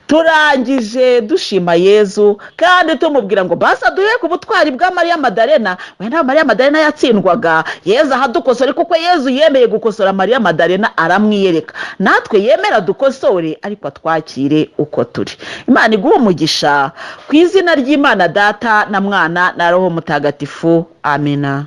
turangije dushima Yezu kandi tumubwira ngo basi aduhe ku butwari bwa Mariya Madarena. Wenda Mariya Madarena yatsindwaga, Yezu ahadukosore, kuko Yezu yemeye gukosora Mariya Madarena, aramwiyereka. Natwe yemera dukosore, ariko atwakire uko turi. Imana iguhe umugisha. Ku izina ry'Imana Data na Mwana na Roho Mutagatifu, amina.